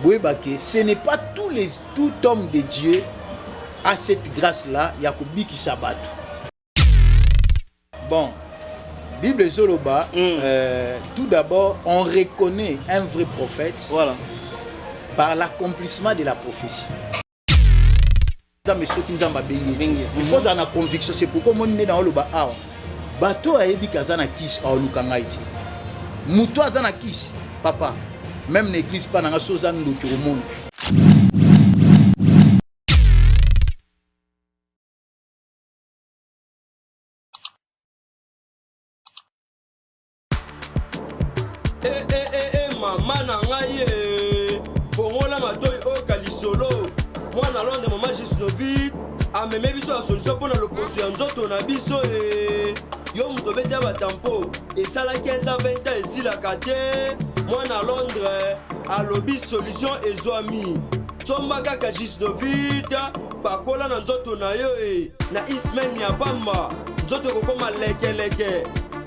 Boyeba que ce n'est pas tous les tout homme de Dieu a cette grâce là ya kobikisa bato. Bon, Bible ezoloba tout d'abord on reconnaît un vrai prophète par l'accomplissement de la prophétie. Nzambe soki Nzambe abengi ye te, il faut ozala na conviction. C'est pourquoi omoni nde naoloba awa, bato oyo ayebi ke aza na kisi aoluka ngai te. Moto aza na kisi papa, même na église pa na ngai, so oza ndoki okomona. Eh, eh, eh, eh, mama na ngai eh. Fongola matoi oyoka lisolo. Mwana Londres, mama Gisnovit ameme biso ya solution mpo na loposo ya nzoto na biso eh. Yo moto obeti ya batampo esala 15 ans 20 ans esilaka te. Mwana Londres alobi solution ezwami. Somba kaka Gisnovit, pakola na nzoto na yo e na ismen ya pamba, nzoto ekokoma lekeleke,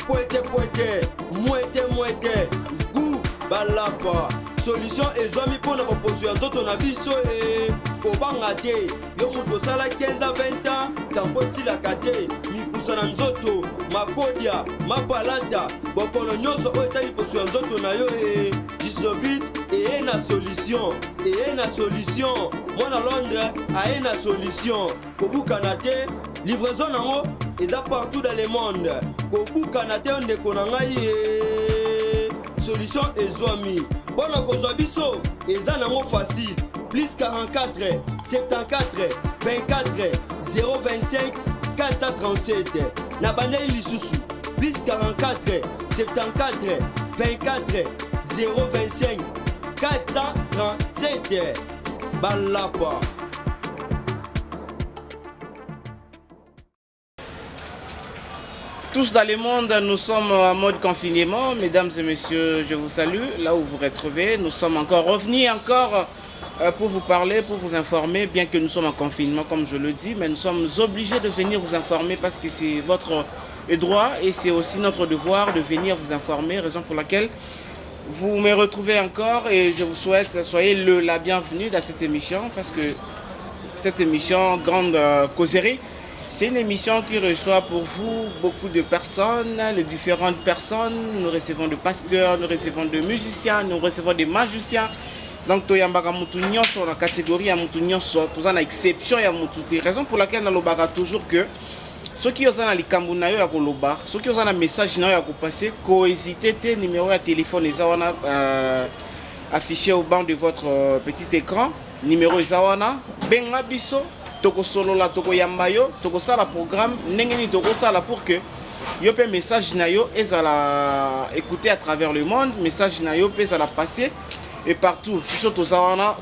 pwete pwete, mwete mwete, gu balapa. Solution ezwami mpo na boposo ya nzoto na biso e kobanga te. Yo moto osala 15 ans 20 ans tampo esilaka te, mikusa na nzoto, makodia, mapalata, bokono nyonso oyo etali poso ya nzoto na yo e Gisnovit eye na solution, eye na solution. Mwana Londres aye na solution. Kobukana te, livraison nango eza partout dans le monde. Kobukana te ndeko na ngai ye. Solution ezwami. Mpo na kozwa biso eza nango facile. Plus 44 74 24 025 437. Na bandeli lisusu plus 44 74 24 025 437. Balapa. Tous dans le monde, nous sommes en mode confinement. Mesdames et messieurs, je vous salue là où vous retrouvez. Nous sommes encore revenus encore pour vous parler, pour vous informer, bien que nous sommes en confinement, comme je le dis, mais nous sommes obligés de venir vous informer parce que c'est votre droit et c'est aussi notre devoir de venir vous informer, raison pour laquelle vous me retrouvez encore et je vous souhaite, soyez la bienvenue dans cette émission parce que cette émission Grande Causerie, c'est une émission qui reçoit pour vous beaucoup de personnes, les différentes personnes. Nous recevons des pasteurs, nous recevons des musiciens, nous recevons des magiciens. Donc toyambaka mutu nyonso na catégorie ya mutu nyonso, toza na exception ya mutu te. Raison pour laquelle nalobaka toujours que soki oza na likambo na yo ya koloba, soki oza na message na yo ya kopasser, kohésiter te. Numéro ya téléphone eza wana affiché au banc de votre petit écran. Numéro eza wana, benga biso, tokosolola, tokoyamba yo, tokosala programme ndenge nini tokosala pour que yo mpe message na yo ezala écouté à travers le monde, message na yo mpe ezala passé et partout. Biso toza wana,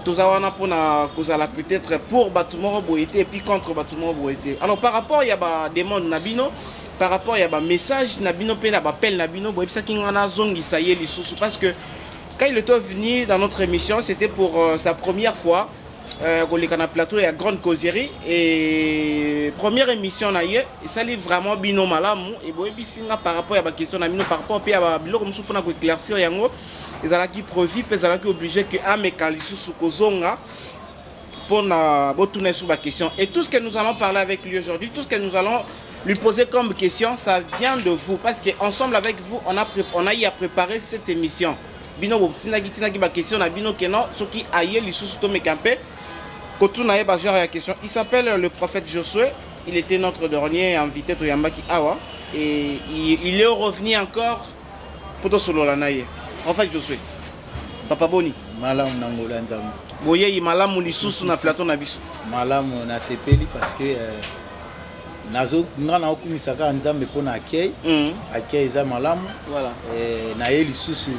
toza wana mpona kozala peut-être pour bato moko boye te et puis contre bato moko boye te. Alors par rapport ya bademande na bino, par rapport ya bamessage na bino mpe na baappel na bino, boyebisaki nga nazongisa ye lisusu parce que quand il était venu dans notre émission, c'était pour sa première fois koleka na plateau ya Grande Causerie et première émission na ye esali vraiment bino malamu. E boyebisi nga par rapport ya baquestion na bino, par rapport mpe ya biloko mosusu mpona koéclaircir yango, ezalaki prévu mpe ezalaki obligé ke ameka lisusu kozonga mpona botuna lisusu baquestion. Et tout ce que nous allons parler avec lui aujourd'hui, tout ce que nous allons lui poser comme question, ça vient de vous parce que ensemble avec vous on a eu à préparer cette émission. Bino botinaki tinaki baquestion na bino ke non, soki aye lisusu tomeka mpe kotuna ye bagenre ya question. Il s'appelle le prophète Josué. Il était notre dernier invité toyambaki awa et il est revenu encore po tosolola na ye. Prophète Josué, papa, boni? Malamu na ngolu ya Nzambe. Boyei malamu lisusu na plateau na biso. Malamu, nasepeli parce que nazo nga naokumisa kaka Nzambe mpo na accueil. Accueil eza malamu. Naye lisusu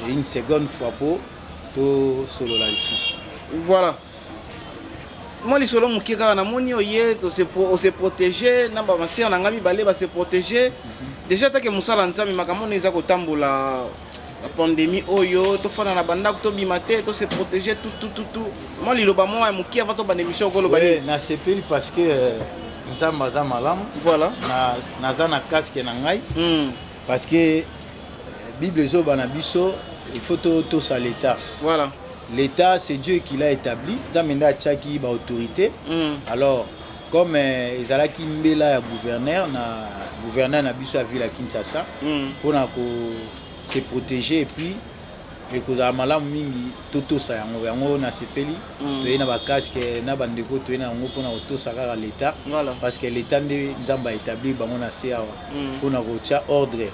une seconde fois mpo tosolola lisusu. Voilà, mwa lisolo moke kaka. Namoni oye ose protéger na bamasere na ngai mibale base protéger déjà take mosala Nzambe. Makambo ono eza kotambola, pandémie oyo, tofanda na bandako, tobima te, tose protéger, tutututu. Mwa liloba moko ya moke avant tobanda émission, okoloba nini? Nasepeli parce que Nzambe aza malamu. Naza na casque na ngai parce que Bible ezoba na biso. Il faut totosa l'État. Voilà. L'État, c'est Dieu qui l'a établi. Nzambe nde atiaki baautorité. Alors, comme ezalaki mbela ya gouverneur na gouverneur na biso ya ville ya Kinshasa mpona ko se protéger, et puis ekozala malamu mingi totosa yango. Yango nasepeli. Toye na bacasques na bandeko, toye na yango mpona kotosa kaka l'État. Parce que l'État nde Nzambe aétablir bango na se awa mpona kotia ordre.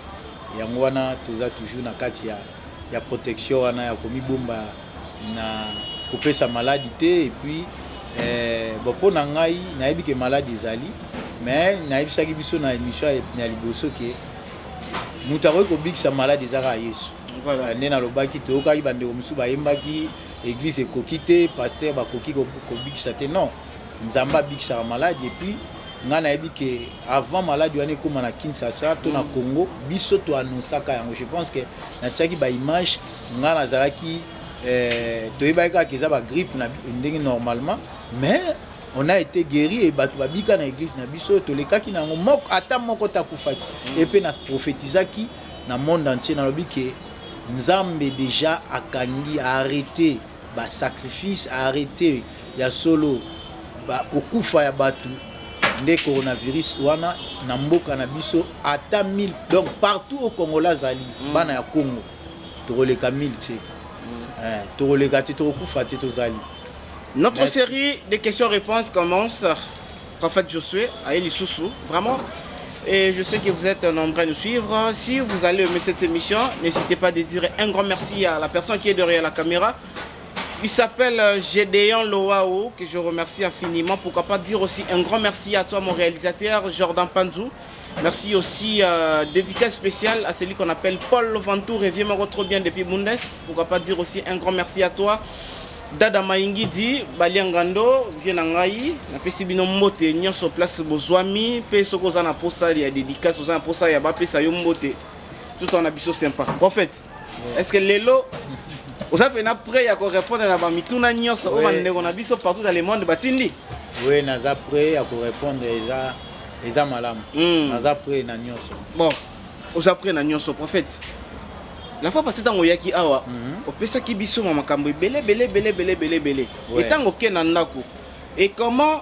Yango wana toza toujours na kati ya protection wana ya komibomba na kopesa maladi te. Et puis bon, mpo na ngai, nayebi ke maladi ezali, mais nayebisaki biso na émission ya liboso ke moto akoki kobikisa maladi eza kaka Yesu. Nde nalobaki, toyokaki bandeko mosusu bayembaki, église ekoki te, pasteur bakoki kobikisa te. Non, Nzambe abikisaka maladi. Et puis ngai nayebi ke avant maladi wana ekóma na Kinshasa to na Congo, biso toannonçaka yango. Je pense ke natiaki baimage. Ngai nazalaki toyebaki kaka eza bagrippe na ndenge normalement, mais on a été guéri et bato babika na église na biso. Tolekaki na yango, moko ata moko takufaki. E mpe na prophétisaki na monde entier, nalobi ke Nzambe déjà akangi, aarrêté basacrifice, aarrêté ya solo kokufa ya bato nde coronavirus wana na mboka na biso ata 1000. Donc partout au Congolais azali, bana ya Congo, tokoleka 1000 te. Tokoleka te, tokokufa te, tozali. Notre Merci. série de questions-réponses commence. Prophète Josué, Aïe Soussou, vraiment. Et je sais que vous êtes nombreux à nous suivre. Si vous allez aimer cette émission, n'hésitez pas de dire un grand merci à la personne qui est derrière la caméra. Il s'appelle Gédéon Loao, que je remercie infiniment. Pourquoi pas dire aussi un grand merci à toi, mon réalisateur, Jordan Panzou. Merci aussi, dédicace spéciale à celui qu'on appelle Paul Ventour, et viens me trop bien depuis Bundes. Pourquoi pas dire aussi un grand merci à toi, Dada Maingidi, Baliangando, vieux na ngai, napesi bino mbote nyonso place bozwami, mpe soki oza na posa ya dédicace, oza na posa ya bapesa yo mbote, tout wana biso sympa. Prophète, est-ce que lelo oza mpenza prêt ya korépondre na bamituna nyonso oyo bandeko na biso partout dans le monde batindi? Oui, naza prêt ya korépondre, eza malamu. Naza prêt na nyonso. Bon, oza prêt na nyonso. Prophète, la fois passée, ntango oyaki awa, opesaki biso ma makambo ebele ebele ebele ebele ebele ebele. Etango oke na ndako, et comment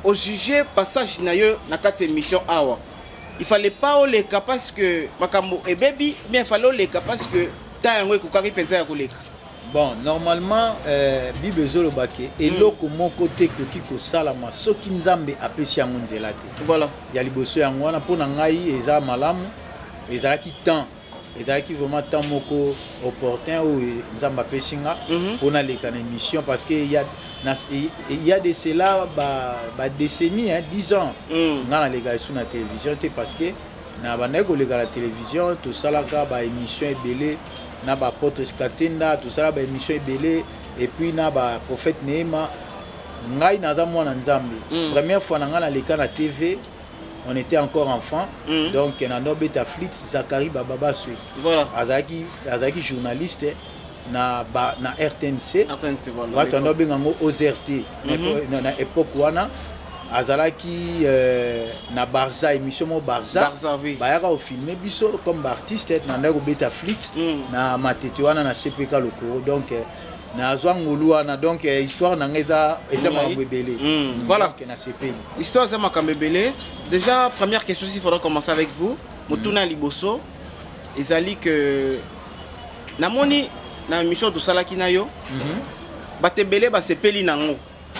ojuge passage na yo na kati ya émission awa? Il fallait pas oleka parce que makambo ebebi, bien il fallait oleka parce que ta yango ekokaki mpenza ya koleka? Bon, normalement, Bible ezoloba ke eloko moko te ekoki kosalama soki Nzambe apesi yango nzela te. Ya liboso yango wana. Mpo na ngai eza malamu, ezalaki temps, ezalaki vraiment temps moko opportun oyo Nzambe apesi nga mpo naleka na émission, parce que il y a de cela ba décennie, hein, 10 ans, nga naleka esu na télévision te, parce que na bandaki koleka na télévision, tosalaka baémission ebele na baapôtre Skatenda, tosala baémission ebele, et puis na baprophète Neema. Ngai naza mwana Nzambe. Première fois na ngai naleka na TV, on était encore enfant. Donc na ndo beta Flix Zakari Bababaswe. Azalaki journaliste na RTNC. RTNC, voilà. Bato ando benga yango OZRT. Na époque wana azalaki na Barza, émission moko Barza. Barza, oui. Bayaka kofilme biso comme baartiste, na ndaki kobeta flûte na Matete wana na CPK Lokoro. Donc nazwa ngolu wana. Donc histoire na ngai eza makambo ebele. Donc nasepeli. Histoire eza makambo ebele. Déjà, première question, s'il faudra commencer avec vous, motuna ya liboso ezali que namoni na émission tosalaki na yo, bato ebele basepeli nango.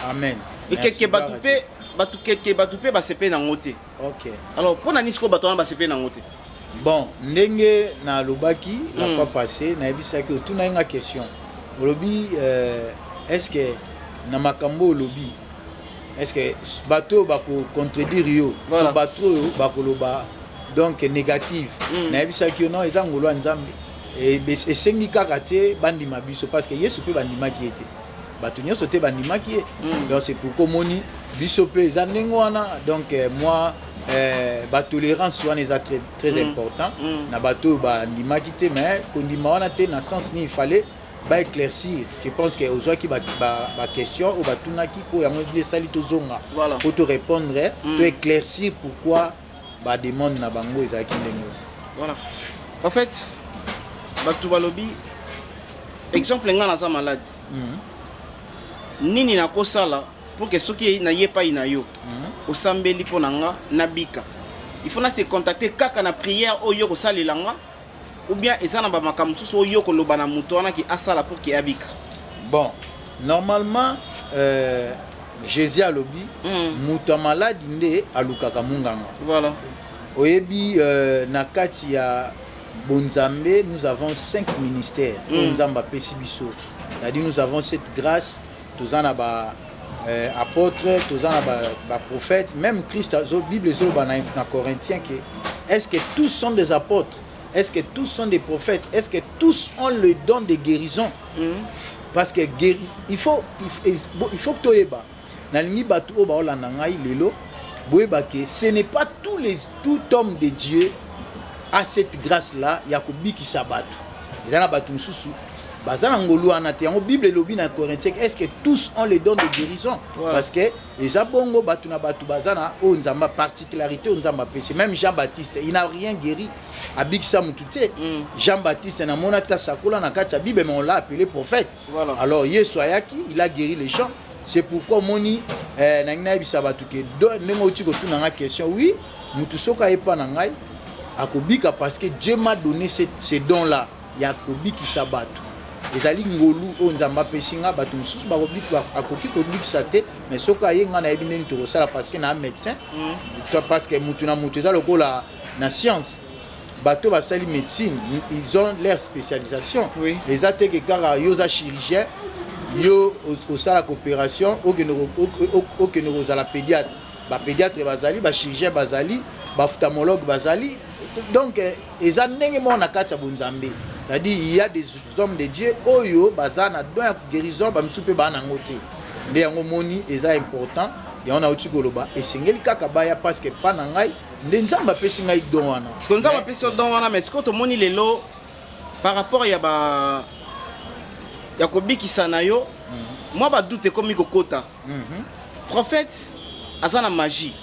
Amen. Ekeke bato mpe bato keke bato mpe basepeli nango te. Alors, mpo na nini sikoyo bato wana basepeli nango te? Bon, ndenge nalobaki la fois passée, nayebisaki, otunaki nga question, olobi est ce que na makambo olobi, est ce que bato oyo bakocontredire yo to bato oyo bakoloba donc négative? Nayebisaki yo non, eza ngolu ya Nzambe. Esengi kaka te bandima biso, parce que Yesu mpe bandimaki ye te, bato nyonso te bandimaki ye. Donc c'est pourquoi omoni biso mpe eza ndenge wana. Donc moi, batolérance wana eza très, très important na bato oyo bandimaki te. Mais kondima wana te na sens nini, il fallait baéclaircir. Je pense que ozwaki baquestion oyo batunaki, mpo yango nde esali tozonga mpo to répondre, to éclaircir pourquoi bademande na bango ezalaki ndenge wana. Voilà. En fait, bato balobi Exemple, nga naza malade, nini nakosala pour que soki naye epai na yo, osambeli mpo na nga nabika? Il faut na se contacter kaka na prière oyo kosalela nga, ou bien eza na bamakambo mosusu oyo koloba na moto wana ki asala pour ke abika? Bon, normalement, Jésus alobi moto ya maladi nde alukaka munganga. Oyebi, na kati ya bonzambe, nous avons cinq ministères oyo Nzambe apesi biso, c'est-à-dire nous avons cette grâce. Toza na ba apôtre, toza na baprophète, même Christ. Bible ezoloba na Corinthien que est-ce que tous sont des apôtres? Est-ce que tous sont des prophètes? Est-ce que tous ont le don de guérison? Parce que guéri, il faut que toyeba, nalingi bato oyo baolanda ngai lelo boyeba ke ce n'est pas tout homme de Dieu a cette grâce là ya kobikisa bato. Eza na bato mosusu baza na ngolu wana te. Yango Bible elobi na Corinthien: est ce que tous ont le don de guérison? Parce que eza bongo, bato na bato baza na oyo Nzambe, particularité oyo Nzambe apesi. Même Jean Baptiste, il n'a rien guéri, abikisa mutu te. Jean Baptiste, namona ata sakola na kati ya Bible, mais on l'a appelé prophète. Alors Yesu ayaki, il a guéri les gens. C'est pourquoi omoni, nangi nayebisa bato ke ndenge outi kotuna nga question, oui, mutu soki ayepa na ngai akobika, parce que Dieu m'a donné ce don là ya kobikisa bato. Ezali ngolu oyo Nzambe apesi nga. Bato mosusu akoki kobikisa te, mais soki aye, nga nayebi ndeni tokosala, parce que na médecin, parce que mutu na mutu eza lokola na science. Bato basali médecine, ils ont leur spécialisation. Eza te ke kaka yo oza chirurgien, yo osalaka opération, okende kozala pédiatre. Bapédiatre bazali, bachirurgien bazali, baophtalmologue bazali. Donc eza ndenge moko na kati ya bonzambe, c'est-à-dire il y a des hommes de Dieu oyo baza na don ya guérison, bamisusu mpe baa nango te. Nde yango moni eza important, yango nauti koloba, esengeli kaka baya, parce que mpa na ngai nde Nzambe apesi ngai don wana. Parce que Nzambe apesi yo don wana, mais sikoyo tomoni lelo par rapport ya ba ya kobikisa na yo, mwa badoute ekomi kokota. Prophète aza na magie,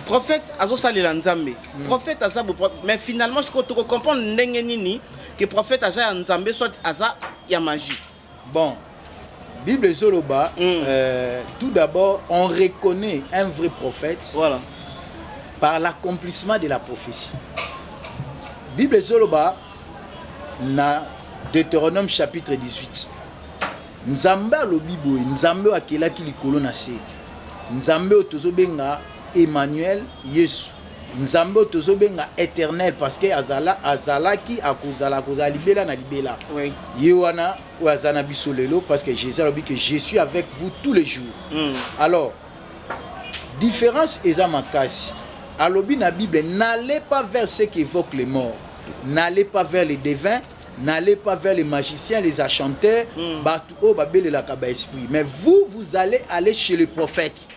prophète azosalela Nzambe, prophète aza bo, mais finalement sikoyo tokocomprendre ndenge nini ke prophète aza ya Nzambe, soit aza ya magie? Bon, Bible ezoloba, tout d'abord, on reconnaît un vrai prophète par l'accomplissement de la prophétie. Bible ezoloba na Deutéronome chapitre 18, Nzambe alobi boye, Nzambe oyo akelaki likolo na se, Nzambe oyo tozobenga Emmanuel, Yesu, Nzambe oyo tozobenga Éternel, parce que azala, azalaki, akozala, akozala libela na libela. Ye wana oyo aza na biso lelo, parce que Jésus alobi que je suis avec vous tous les jours. Alors différence eza makasi. Alobi na Bible: n'allez pas vers ceux qui évoquent les morts, n'allez pas vers les devins, n'allez pas vers les magiciens, les enchanteurs, bato oyo babelelaka baesprit, mais vous, vous allez aller chez le prophète.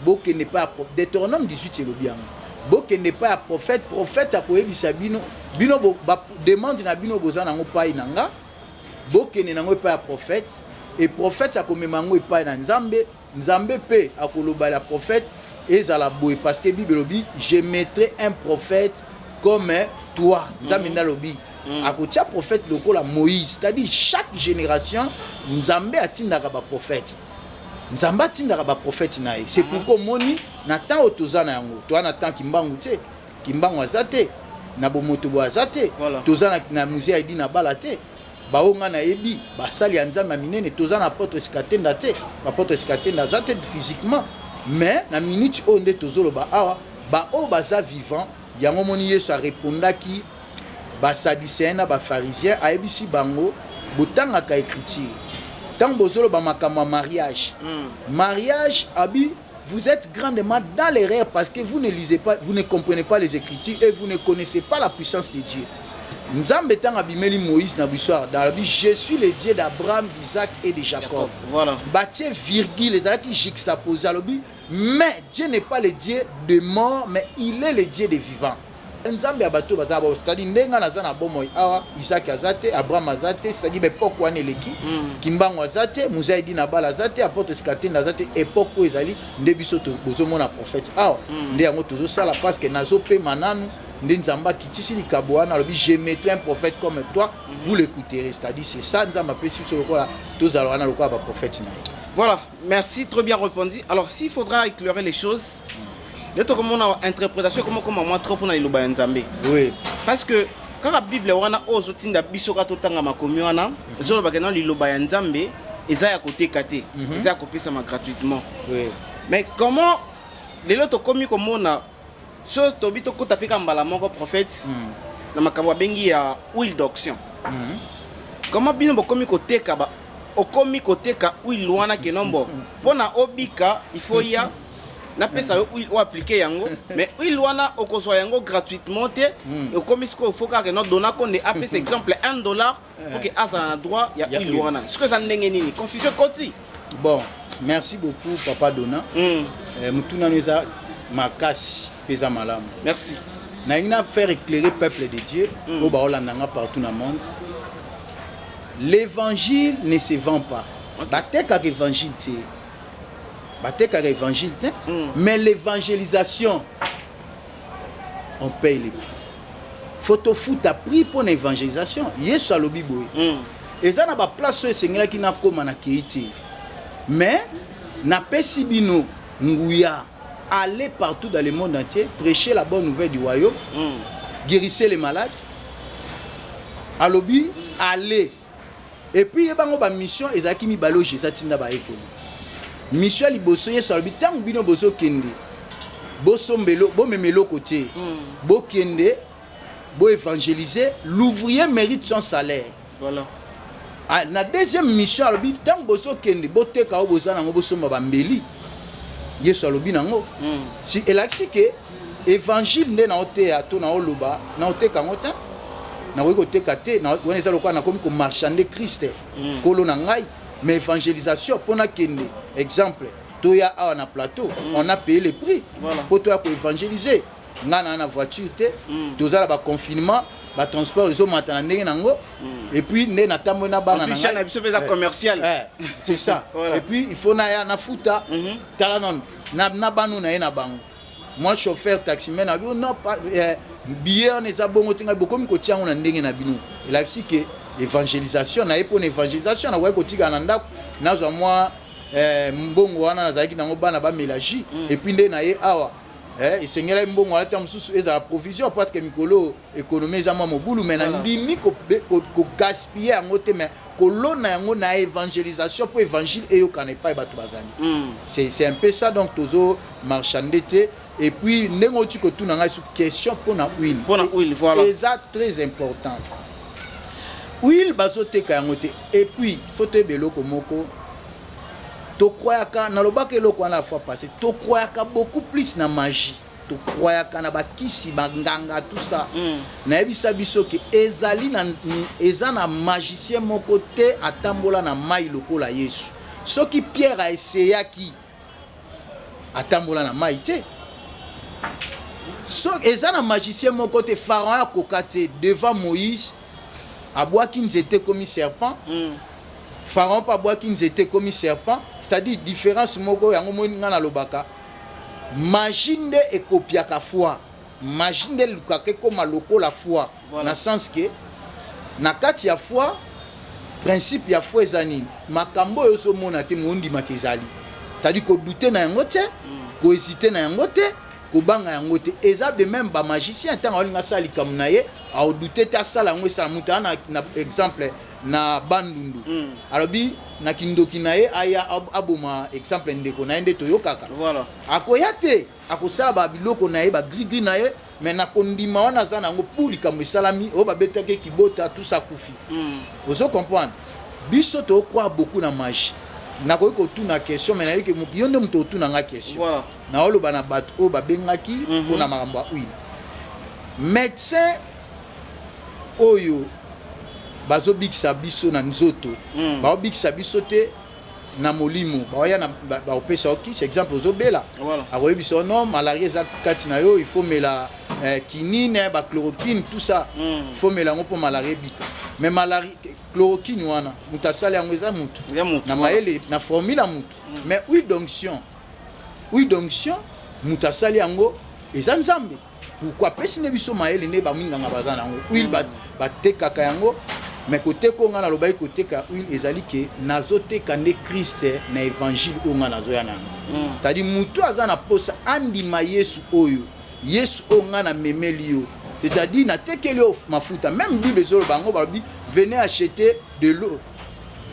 Bokende pa ya Deutéronome 18 elobi yango: bokende pa ya prophète. Prophète akoyebisa bino, bino demande na bino boza nango pai na nga, bokende nango epai ya prophète, e prophète akomema yango epai na Nzambe. Nzambe mpe akoloba la prophète ezala boye, parce que Bible elobi: je mettrai un prophète comme toi. Nzambe nde alobi akotia prophète lokola Moïse, c'est-à-dire chaque génération Nzambe atindaka baprophète, Nzambe atindaka baprophète na ye. C'est pourquoi omoni na temps oyo toza na yango, toza na temps Kimbangu te, Kimbangu aza te na bomoto boye, aza te. Toza na musée aidi na bala te, bao nga nayebi basali ya Nzambe ya minene. Toza na apôtre Sikatenda te, apôtre Sikatenda aza te physiquement, mais na minute oyo nde tozoloba awa, baoyo baza vivant. Yango moni Yesu arépondaki basadducéen na bapharisien, ayebisi bango: botangaka écriture, ntango bozoloba makambo ya mariage, mariage abi, vous êtes grandement dans l'erreur, parce que vous ne lisez pas, vous ne comprenez pas les écritures et vous ne connaissez pas la puissance de Dieu. Nzambe ntango abimeli Moïse na biso, alobi: je suis le Dieu d'Abraham, d'Isaac et de Jacob. Batie virgule, ezalaki juxtaposé. Alobi: mais Dieu n'est pas le Dieu de mort, mais il est le Dieu de vivant. Nzambe ya bato baza, c'est-à-dire ndenge naza na bomoi awa, Isaac aza te, Abraham aza te, c'est-à-dire baépoque wana eleki. Kimbangu aza te, Muzaidi na bala aza te, apôtre Sikatenda aza te. Époque oyo ezali nde biso bozomona prophète awa. Nde yango tozosala, parce que nazopema nanu. Nde Nzambe akitisi likabo wana, alobi: "Je mettrai un prophète comme toi, vous l'écouterez." C'est-à-dire, c'est ça. Nzambe apesi biso lokola tozala wana lokola baprophète na ye. Voilà, merci, très bien répondu. Alors, s'il faudra éclairer les choses, comment on a interprétation, comment moi trop pour liloba ya Nzambe. Parce que kaka Bible wana oyo ozotinda biso kaka totanga makomi wana, ezolobaka na liloba ya Nzambe eza ya koteka te, eza ya kopesama gratuitement. Mais comment lelo tokomi komona so tobi tokota mpe ka mbala moko, prophète, na makambo abengi ya huile d'onction? Comment bino bokomi koteka ba, okomi koteka huile wana ke nombo mpo na obika, il faut ya napesa yo huile oyo appliquer yango, mais huile wana okozwa yango gratuitement te? Okomi sikoyo, faut kaka no dona konde apesa exemple 1 dollar pour ke azala na droit ya Ya huile huile. wana. Sikoyo eza ndenge nini? Confusion ekoti. Bon, merci beaucoup, papa Dona. Motuna no eza makasi mpe eza malamu. Merci. Nalingi na faire éclairer peuple de Dieu oyo baolanda nga partout na monde: l'évangile ne se vend pas. Batekaka évangile te, batekaka évangile te. Mais l'évangélisation, on paye le prix. Faut tofuta prix mpo na évangélisation. Yesu alobi boye: "Eza na baplace oyo esengelaki nakóma, nakei te, mais napesi bino nguya: allez partout dans le monde entier, prêcher la bonne nouvelle du royaume, guérissez les malades." Alobi allez. Et puis yebango, bamission ezalaki mibale oyo Jésus atinda bayekoli. Mission ya liboso, Yesu alobi: "Ntango bino bozokende, bosombelo, bomema eloko te. Bokende, boévangéliser, l'ouvrier mérite son salaire." Ah, na deuxième mission alobi: "Ntango bozokende, boteka oyo boza nango, bosomba bambeli." Yesu alobi nango. Si elakisi ke évangile nde naoteya to naoloba, naoteka yango te, nakoki koteka te. Wana eza lokola nakomi komarchander Christ, nkolo na ngai. Mais évangélisation, mpo nakende, exemple toya awa na plateau, on a payé le prix mpo toya koévangéliser. Ngai naa na voiture te. Toza na baconfinement, batransport ezomata na ndenge nango. Et puis nde natamboli na bana En na plus, chaîne na biso mpe eza Eh, commercial. eh, c'est ça. Et puis il faut naya nafuta. Tala nano na bano na ye na bango, moi chauffeur taximan na bio, non pas, eh, billet wana eza bongo te. Ngai bokomi kotia yango na ndenge na bino. Elakisi ke évangélisation na ye, mpo na évangélisation nakoki kotikala na ndako, nazwa mwa mbongo wana nazalaki nango, bana bamela jus. Et puis nde na ye awa, esengelaki mbongo wana ta mosusu ezala provision, parce que mikolo économie eza mwa mobulu, mais nandimi kogaspiller yango te, mais kolona yango na évangélisation mpo évangile eyokana epai bato bazali. C'est un peu ça. Donc tozo marchander te. Et puis ndenge oti kotuna ngai su question mpona huile. Mpona huile, voilà. Eza très important. Huile, bazoteka yango te. Et puis faut toyeba eloko moko: tokroyaka, nalobaka eloko wana la fois passé, tokroyaka beaucoup plus na magie, tokroyaka na bakisi, banganga, tout ça. Nayebisa biso ke ezali na, eza na magicien moko te atambola na mai lokola Yesu. Soki Pierre aeseyaki, atambola na mai te. So eza na magicien moko te. Pharaon akoka te devant Moïse, abwaki nzete ekomi serpent. Pharaon mpe abwaki nzete ekomi serpent. C'est-à-dire différence moko yango moi ngai nalobaka: magie nde ekopiaka foi, magie nde elukaka ekóma lokola foi. Na sens ke na kati ya foi, principe ya foi eza nini? Makambo oyo ozomona te, moondimaka ezali, c'est-à-dire kodouter na yango te, kohésiter na yango te, kobanga yango te. Eza de même bamagicien, ntango aolinga asala likambo na ye, aodouter te, asala yango, esala. Moto aa na exemple na Bandundu, alobi na kindoki na ye aya aboma, exemple ndeko na ye nde toyokaka. Akoya te, akosala babiloko na ye, bagrigri na ye, mais na kondima wana aza nango pour likambo esalami oyo babetaki kibota, tout ça, akufi. Ozo comprendre? Biso tocroire beaucoup na magie. Nakoki kotuna question, mais nayebi ke yo nde moto otuna nga question. Naoloba na bato oyo babengaki mpona makambo ya huile. Médecin oyo bazobikisa biso na nzoto, baobikisa biso te na molimo. Baoya na baopesa yo kisi, exemple ozobela, akoyebisa yo: "Non, malaria eza kati na yo, il faut mela quinine, bachloroquine, tout ça." Il faut mela yango mpo malaria ebika. Mais malaria, chloroquine wana, moto asali yango eza motu. Eza motu. Na mayele, na formule ya motu. Mais huile d'onction, huile d'onction, moto asali yango eza Nzambe. Pourquoi apesi nde biso mayele nde baminganga baza na yango? Huile batekaka yango, mais koteka oyo ngai nalobaki, koteka huile ezali ke nazoteka nde Christ na évangile oyo ngai nazoya na yango. C'est-à-dire motu aza na posa andima Yesu oyo, Yesu oyo ngai namemeli yo, c'est-à-dire natekeli yo mafuta. Même Bible ezoloba yango, balobi: "Venez acheter de l'eau,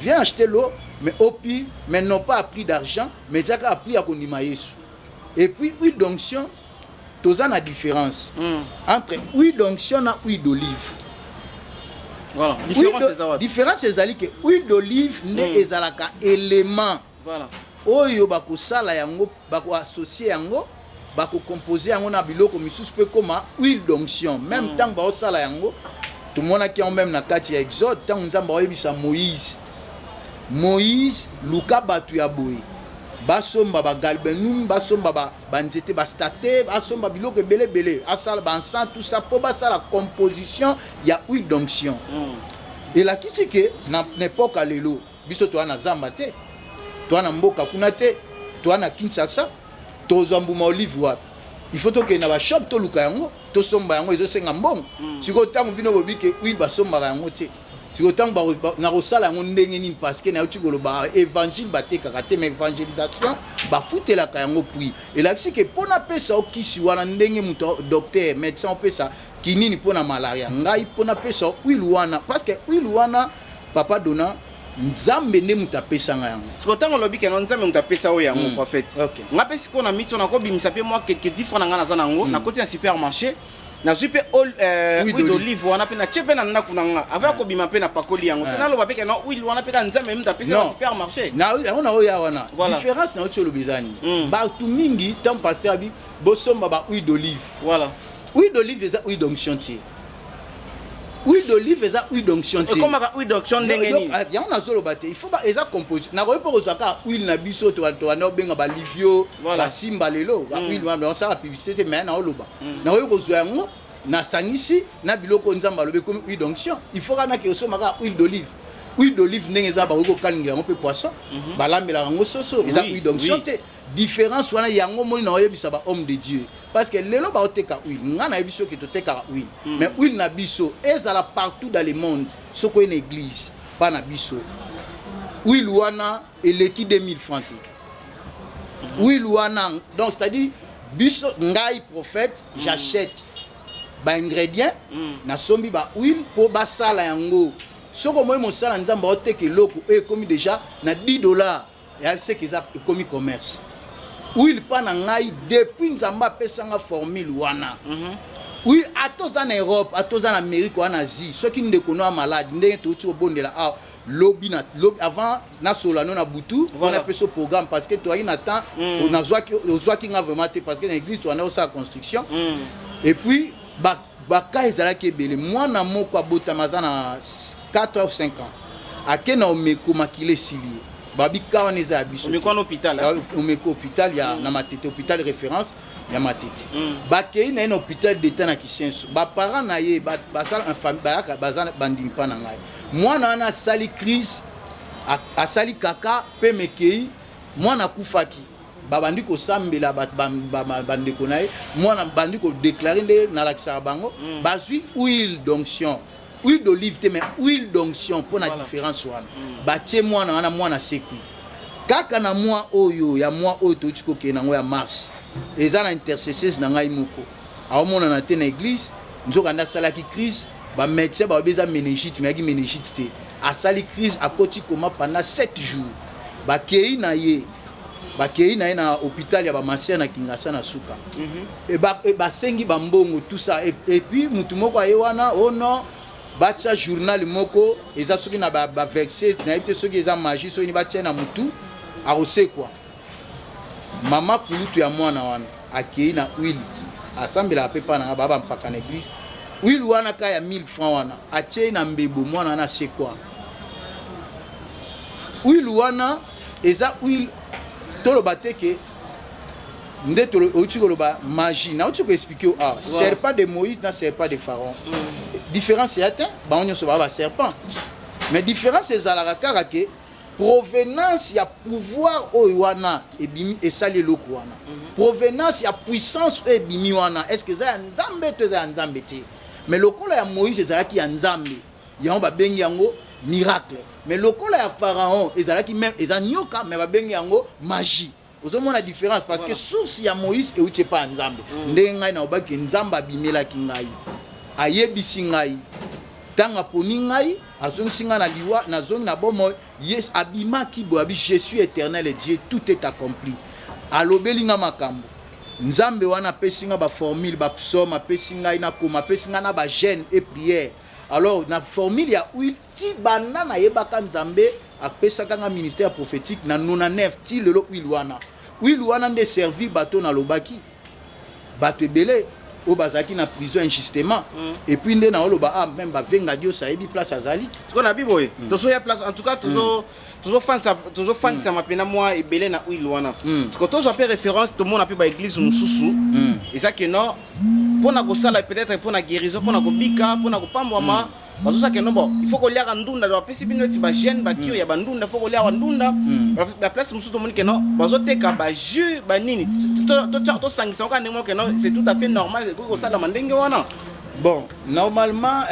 viens acheter l'eau, mais au prix, mais non pas à prix d'argent, mais ezaka à prix ya kondima Yesu." Et puis huile d'onction, toza na différence entre huile d'onction na huile d'olive. Voilà, différence eza wapi? Différence ezali ke huile d'olive nde ezalaka élément oyo bakosala yango, bakoassocie yango, bakocompose yango na biloko misusu mpe ekoma huile d'onction. Même ntango baosala yango, tomonaki yango même na kati ya Exode, ntango Nzambe aoyebisa Moïse: "Moïse, luka bato ya boye, basomba bagalbanum, basomba banzete bastacte, basomba biloko ebele ebele, asala baencens, tout ça, mpo basala composition ya huile d'onction." Elakisi ke na époque ya lelo, biso toza na zamba te, toza na mboka kuna te, toza na Kinshasa. Tozwa mbuma olive wapi? Il faut tokende na bashop, toluka yango, tosomba yango, ezosenga mbongo. Sikoyo ntango bino bobi ke huile basombaka yango te, sikoyo ntango nakosala yango ndenge nini? Parce que nayoti koloba, évangile batekaka te, mais évangélisation bafutelaka yango prix. Elakisi ke mpo napesa okisi wana, ndenge moto docteur, médecin opesa kinini mpo na malaria, ngai mpo napesa huile wana, parce que huile wana, papa Dona, Nzambe nde moto apesanga yango. Sikoyo ntango olobi ke Nzambe moto apesa oyo yango, prophète, nga mpe sikoyo na miti nakobimisa mpe mwa quelque 10 francs na ngai naza nango, nakoti na supermarché, nazwi mpe huile d'olive wana mpe natie mpe na ndako na nga. Avant ya kobima mpe napakoli yango, se naloba mpe ke na huile wana mpe ka Nzambe moto apesa na supermarché? Yango na oyo ya wana, différence na oti oloba eza nini? Bato mingi, ntango pasteur abi bosomba ba huile d'olive, huile d'olive eza huile d'onction te. Huile d'olive eza huile d'onction te. Ekomaka huile d'onction ndenge nini? Yango nazoloba te, il faut eza composition. Nakoki mpo kozwa kaka huile na biso tobanda kobenga balivio, basimba lelo bahuile wana, osala publicité te, mais naoloba, nakoki kozwa yango, nasangisi na biloko Nzambe alobi, ekomi huile d'onction. Il faut kaka nake osomba kaka huile d'olive. Huile d'olive, ndenge eza, bakoki kokalingela yango mpe poisson, balambelaka yango soso, eza huile d'onction te. Différence wana yango moni na oyebisa bahomme de Dieu, parce que lelo baoteka huile. Nga nayebi soki totekaka huile, mais huile na biso ezala partout dans le monde. Soki oye na église mpa na biso, huile wana eleki 2000 francs te, huile wana. Donc c'est à dire biso, ngai prophète, j'achète baingrédient, nasombi bahuile mpo basala yango. Soki omoi mosala Nzambe aoteka eloko oyo ekomi déjà na 10 $, seke eza ekomi commerce. Huile mpa na ngai, depuis Nzambe apesanga formule wana, huile, ata oza na Europe, ata oza na Amérique, wana Asie, soki ndeko no ya malade, ndenge touti kobondela awa lobi na lobi, avant nasola no na butu wana, apesa programme, parce que toyaki na temps, nazwaki, ozwaki nga vraiment te, parce que na église towana osala construction. Et puis baka ezalaki ebele. Mwana moko abotama, aza na 4 ou 5 ans, ake na omeko, makila esili ye, babika wana eza ya biso. Omeko wana hôpital, hein? Omeko, hôpital ya na Matete, hôpital référence ya Matete. Bakei na ye na hôpital d'État na Kisenso. Baparent na ye basala na famille, bayaka, baza bandimi mpa na ngai. Mwana wana asali crise, asali kaka mpe mekei, mwana akufaki. Babandi kosambela, bandeko na ye, mwana bandi kodéclarer nde nalakisaka bango. Bazwi huile d'onction, huile d'olive te, mais huile d'onction, mpo na différence wana. Batie mwana wana, mwana sekwi kaka na mwa oyo ya mwa oyo touti kokende yango ya mars. Eza na intercesseuse na ngai moko, aomonana te na église, nzoka nde asalaki crise. Bamédecin balobi eza méningite, mais ayaki méningite te. Asali crise, akoti coma pendant 7 jours. Bakei na ye na hôpital ya bamaser na Kingasa na suka. E basengi bambongo, tout ça. Et puis mutu moko aye wana: "Oh non, batia journal moko, eza soki na baverset, nayebi te soki eza magie, soki nini, batia na mutu, akosekwa." Mama kulutu ya mwana wana akei na huile, asambelaka mpe mpa nanga, baa bampaka na église. Huile wana ka ya 1000 francs wana, atie na mbebo, mwana wana asekwa. Huile wana eza huile, toloba te ke nde outi koloba magie. Nauti koexpliquer yo awa, serpent de Moïse na serpent de Pharaon, différence eya te. Bango nyonso baa baserpent, mais différence ezalaka kaka ke Provenance ya pouvoir oyo wana ebimi esali eloko wana, provenance ya puissance oyo ebimi wana, est ce que eza ya Nzambe to eza ya Nzambe te? Mais lokola ya Moïse ezalaki ya Nzambe, yango babengi yango miracle. Mais lokola ya Pharaon ezalaki même eza nyoka, mais babengi yango magie. Ozomona différence? Parce que source ya Moïse euti epa ya Nzambe. Ndenge ngai nalobaki, Nzambe abimelaki ngai, ayebisi ngai, ntango aponi ngai, azongisi ngai na liwa, nazongi na bomoi. Ye abimaki boye, abi: "Je suis Éternel et Dieu, tout est accompli." Alobeli nga makambo. Nzambe wana apesi nga baformule, bapsaume, apesi ngai nakoma, apesi ngai na bajeûne et prière. Alors na formule ya huile, ti banda nayebaka Nzambe apesaka nga ministère prophétique na 99 ti lelo, huile wana nde servi bato. Nalobaki bato ebele oyo bazalaki na prison injustement. Et puis nde naoloba, ah, même bavenga Dios ayebi place azali. Sikoyo na biboye tozoya place, en tout cas tozofandisama mpena mwa ebele na huile wana. Siko tozwa mpe référence, tomona mpe baéglise mosusu eza ke non, mpona kosala peut-être mpona guérison, mpona kobika, mpona kopambwama, bazosala ke non, bon, il faut koliaka ndunda. Donc bapesi bino neti bajeûne, bacure ya bandunda, il faut koliaka bandunda. Baplace mosusu tomoni ke non, bazoteka bajus, banini. Tosangisa kaka ndenge moko ke non, c'est tout à fait normal, ekoki kosalama ndenge wana. Bon, normalement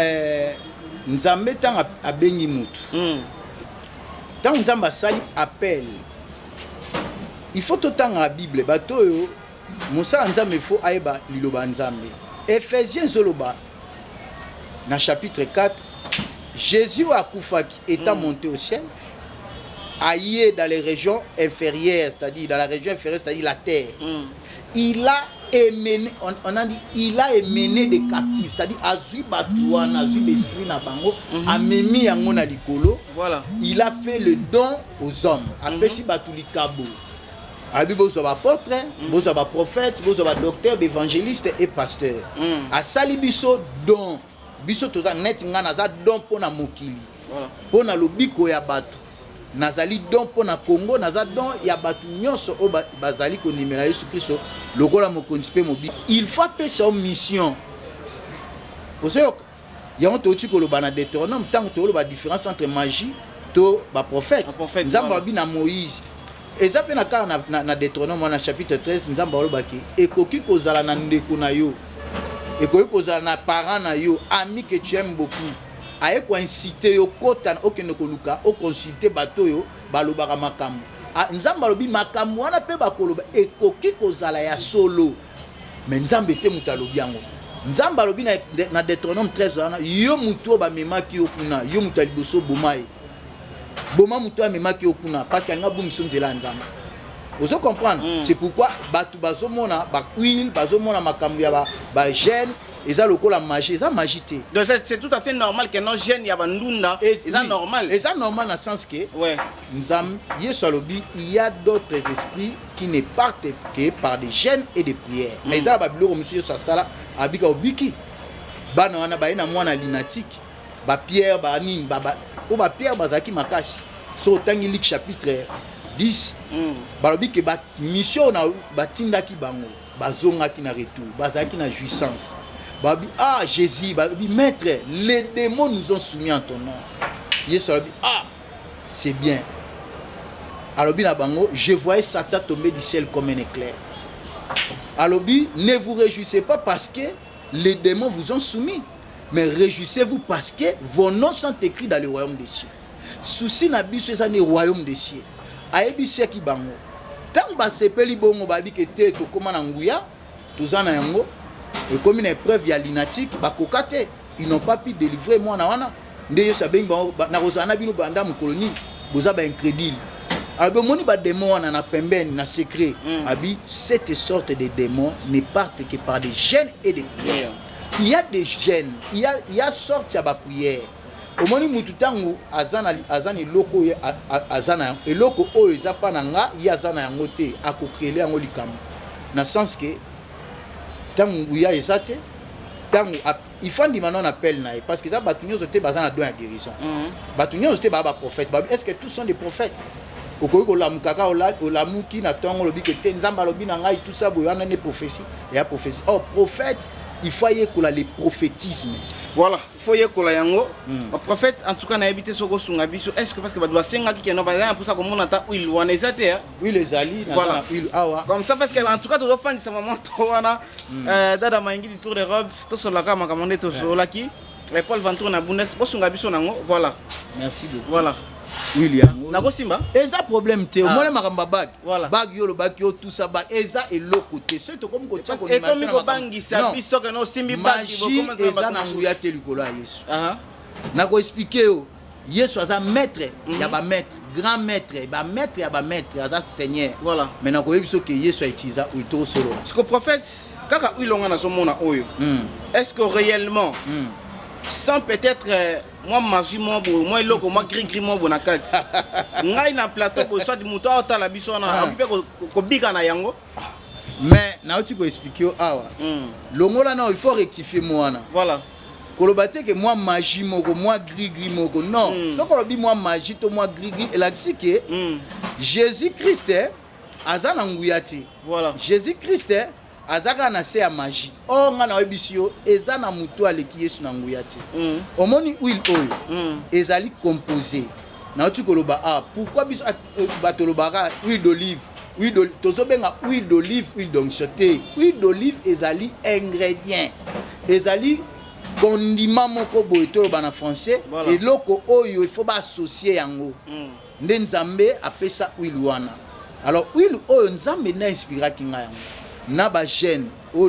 Nzambe ntango abengi mutu, ntango Nzambe asali appel, il faut totanga Bible. Bato oyo mosala Nzambe, il faut ayeba liloba ya Nzambe. Éphésiens ezoloba na chapitre 4, Jésus oyo akufaki étant monté au ciel, aye dans les régions inférieures, c'est-à-dire dans la région inférieure, c'est-à-dire la terre. Il a émené, on a dit, il a émené des captifs, c'est-à-dire azwi bato wana, azwi baesprit na bango, amemi yango na likolo. Il a fait le don aux hommes, apesi bato likabo, alobi: bozwa baapôtre, bozwa baprophète, bozwa badocteur, baévangéliste et pasteur. Asali biso don. Biso toza neti ngai, naza don mpo na mokili, mpo na lobiko ya bato. Nazali don mpo na Congo, naza don ya bato nyonso oyo bazali kondimela Yesu Kristo lokola mokonzi mpe mobiki. Il faut apesa yo mission. Ozoyoka yango? Touti koloba na Deutéronome, ntango toloba différence entre magie to baprophète. Baprophète, Nzambe voilà. alobi na Moïse, eza mpe na kaka na Deutéronome wana, chapitre 13, Nzambe alobaki: ekoki kozala na ndeko na yo, ekoki kozala na parent na yo, ami que tu aimes beaucoup, aye koincite yo kota, okende koluka, oconsulte bato oyo balobaka makambo. Ah, Nzambe alobi makambo wana mpe bakoloba ekoki kozala ya solo, mais Nzambe te moto alobi yango. Nzambe alobi na Deutéronome 13 wana: yo motu oyo bamemaki yo kuna, yo moto ya liboso, boma ye, boma moto oyo amemaki yo kuna, parce que alinga abungisa nzela ya Nzambe. Ozo comprendre? C'est pourquoi bato bazomona bahuile, bazomona makambo ya bajeûne, eza lokola magie. Eza magie te. Donc c'est tout à fait normal que non, jeûne ya bandunda eza normal. Eza normal na sens que Nzambe, Yesu alobi: il y a d'autres esprits qui ne partent que par des jeûnes et des prières. Mais eza na babiloko mosusu Yesu asala, abika, obiki bana wana baye na mwana lunatique, bapierre banini, po bapierre bazalaki makasi. So otangi Luc chapitre 10, balobi ke bamission na batindaki bango, bazongaki na retour, bazalaki na jouissance. Balobi: "Ah Jésus," balobi, "Maître, les démons nous ont soumis en ton nom." Yesu alobi: "Ah, c'est bien." Alobi na bango: "Je voyais Satan tomber du ciel comme un éclair." Alobi: "Ne vous réjouissez pas parce que les démons vous ont soumis, mais réjouissez-vous parce que vos noms sont écrits dans le royaume des cieux." Souci na biso eza ni royaume des cieux. Ayebisiaki bango, ntango basepeli bongo, bayebi ke te, tokóma na nguya, toza na yango. Ekomi na épreuve ya lunatique, bakoka te, ils n'ont pas pu délivrer mwana wana. Nde Yesu abengi bango: "Nakozala na bino banda mokolo nini? Boza baincrédule." Alobi: "Omoni badémon wana na pembeni na secret." Abi: "Cette sorte de démons ne partent que par des jeûnes et des prières." Il y a des jeûnes, il y a sorte ya baprière. Omoni mutu ntango aza na eloko oyo aza na eloko oyo eza mpa na nga, ye aza na yango te, akocréer yango likambo, na sens ke ntango nguya eza te, ntango il faut andima nano appel na ye, parce que eza bato nyonso te baza na don ya guérison. Bato nyonso te baa baprophète. Babi: "Est ce que tous sont des prophètes?" Okoki kolamuka kaka, olamuki na ntongo, olobi ke te, Nzambe alobi na ngai, tout ça boye, wana nde prophétie eya prophétie. Or prophète, il faut ayekola le prophétisme. Voilà, faut yekola yango. Prophète, en tout cas nayebi te soki osunga biso, est ce que, parce que bato basengaki keno bazali na mposa komona ata huile wana, eza te, hein? Huile ezali, naza Voilà. na huile awa. Comme ça, parce que en tout cas tozofandisa mama to wana, dada Maingi du tour de robe, tosolaka makambo nde tosololaki. Paul Ventour na Bundes, bosunga biso nango, voilà. Merci beaucoup. Voilà. Huile yango. Nakosimba. Eza problème te. Ah. Omoni makambo ya bague. Voilà. Bague yo olobaki, yo tusa bague, eza eloko te. Soki tokomi kotia kondima Ekomi tina makambo- kobangisa Non. biso keno osimbi bague. Magie eza na nguya te likolo ya Yesu. Nakoexpliquer yo, Yesu aza maître ya bamaître, grand maître, bamaître ya bamaître, aza seigneur. Voilà. Mais nakoyebi so ke Yesu autiliza oyo tosolola. Parce que prophète, kaka huile onga nazomona oyo, est ce que réellement, sans peut-être mwa magie mwa boye, mwa eloko mwa gris gris mwa boye na kati, ngai na plateau boye, soit moto aotala biso wana akoki mpe kobika na yango? Mais nauti koexpliquer yo awa. Longola na, il faut rectifier mo wana. Voilà. Koloba te ke mwa magie moko, mwa gris gris moko, non. Soki olobi mwa magie to mwa gris gris, elakisi ke Jésus Christ aza na nguya te. Voilà. Jésus Christ aza kaka na se ya magie. Or nga nayebisi yo, eza na motu aleki Yesu na nguya te. Omoni huile oyo, ezali composé, nauti koloba, ah, pourquoi biso, ah, bato olobaka huile d'olive, huile d'olive, tozobenga huile d'olive huile d'onction te. Huile d'olive ezali ingrédient, ezali condiment moko boye, toloba na français. Voilà. Eloko oyo il faut baassocier yango nde Nzambe apesa huile wana. Alors huile oyo, Nzambe nde ainspiraki ngai yango na bajeûne oyo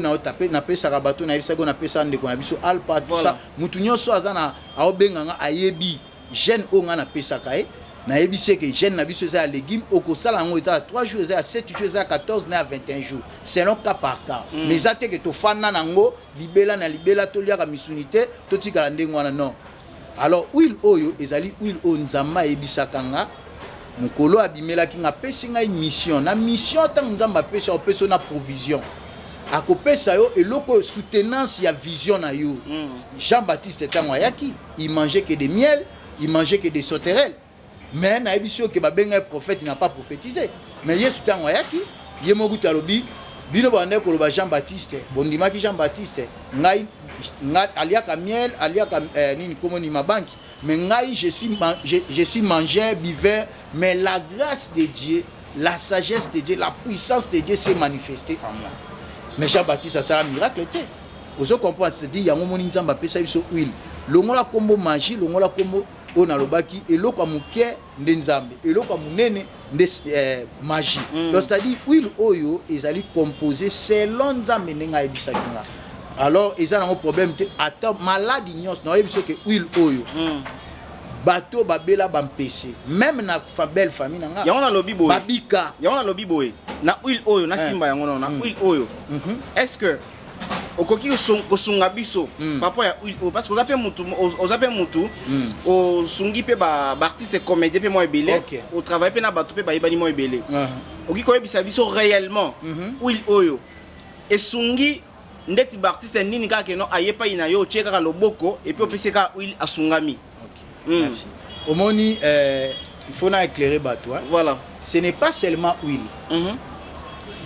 napesaka bato, nayebisaki oyo napesaka ndeko na biso Alpa, tout ça. Mutu nyonso aza na aobenga nga ayebi jeûne oyo ngai napesaka ye. Nayebisi eke jeûne na biso eza ya légume, okosala yango eza ya 3 jours, eza ya 7 jours, eza ya 14 na ya 21 jours, selon cas par cas. Mais eza te ke tofanda nango libela na libela, toliaka misuni te, totikala ndenge wana, non. Alors huile oyo ezali huile oyo Nzambe ayebisaka nga mokolo abimelaki nga, apesi ngai mission. Na mission, ntango Nzambe apesi, akopesa yo na provision, akopesa yo eloko oyo soutenance ya vision na yo. Jean Baptiste, ntango ayaki, il mangeait que de miel, il mangeait que des sauterelles, mais nayebi si oke babenga ye prophète, il n'a pas prophétisé. Mais Yesu, ntango ayaki, ye moko kutu alobi: bino bandaki koloba Jean Baptiste, bondimaki Jean Baptiste, ngai ngai aliaka miel, aliaka nini komoni mabanki, mais ngai je suis mangeur, buveur, mais la grâce de Dieu, la sagesse de Dieu, la puissance de Dieu s'est manifestée en moi. Mais Jean Baptiste asala miracle te. Ozo comprendre? C'est-à-dire yango moni Nzambe apesa biso huile. Longola kombo magie, longola kombo oyo nalobaki, eloko ya moke nde Nzambe, eloko ya monene nde magie. Donc c'est-à-dire huile oyo ezali composé selon Nzambe ndenge ayebisaki nga. Alors eza nango problème te, ata maladi nyonso. Nayebi biso ke huile oyo, bato babela bampese, même na belle famille na nga Yango nalobi boye. babika. Yango nalobi boye, na huile oyo nasimba yango nano, na huile oyo, est ce que okoki kosunga biso par rapport ya huile oyo? Parce que oza mpe mutu, oza mpe mutu osungi mpe baartiste comédien mpe mwa ebele, otravaille mpe na bato mpe bayebani mwa ebele. Okoki koyebisa biso réellement huile oyo esungi ndeti baartiste nini kaka keno aye epai na yo, otie kaka loboko et puis opesi kaka huile, asungami? Merci. Omoni, il faut na éclairer bato, hein. Voilà. Ce n'est pas seulement huile.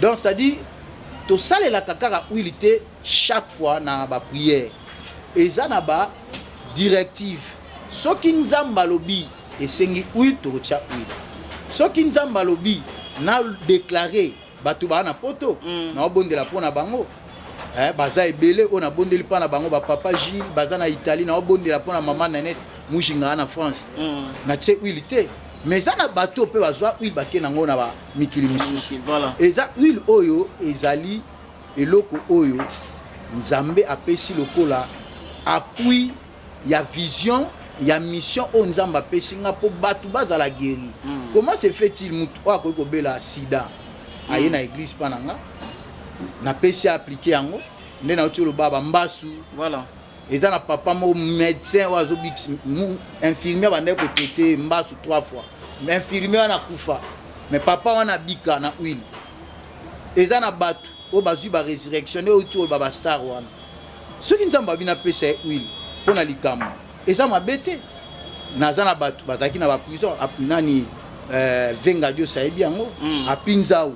Donc c'est-à-dire tosalelaka kaka huile te chaque fois na baprière. Eza na badirective. Soki Nzambe alobi esengi huile, tokotia huile. Soki Nzambe alobi na déclare bato baa na poto, naobondela mpo na bango. Baza ebele oyo nabondeli mpo na bango, bapapa Gilles baza na Italie, naobondela mpo na mama Nanete Mujinga na France. Natie huile te, mais eza na bato mpe bazwa huile, bake nango na bamikili misusu. Voilà. Eza huile oyo ezali eloko oyo Nzambe apesi lokola appui ya vision ya mission oyo Nzambe apesi nga mpo bato bazala guéri. Comment se fait-il mutu oyo akoki kobela sida aye na église mpa na nga, napesi aappliquer yango nde nauti oloba bambasu? Voilà. Eza na papa moko médecin oyo azobikisa, infirmier bandaki kotraiter mbasu trois fois, mais infirmier wana akufa, mais papa wana abika na huile. Eza na bato oyo bazwi barésurrection nde outi oyo bastar wana. Soki Nzambe abi napesa ye huile mpo na likambo, eza mabe te. Naza na bato bazalaki na baprison, nani, Venga Dios ayebi yango, Api Nzau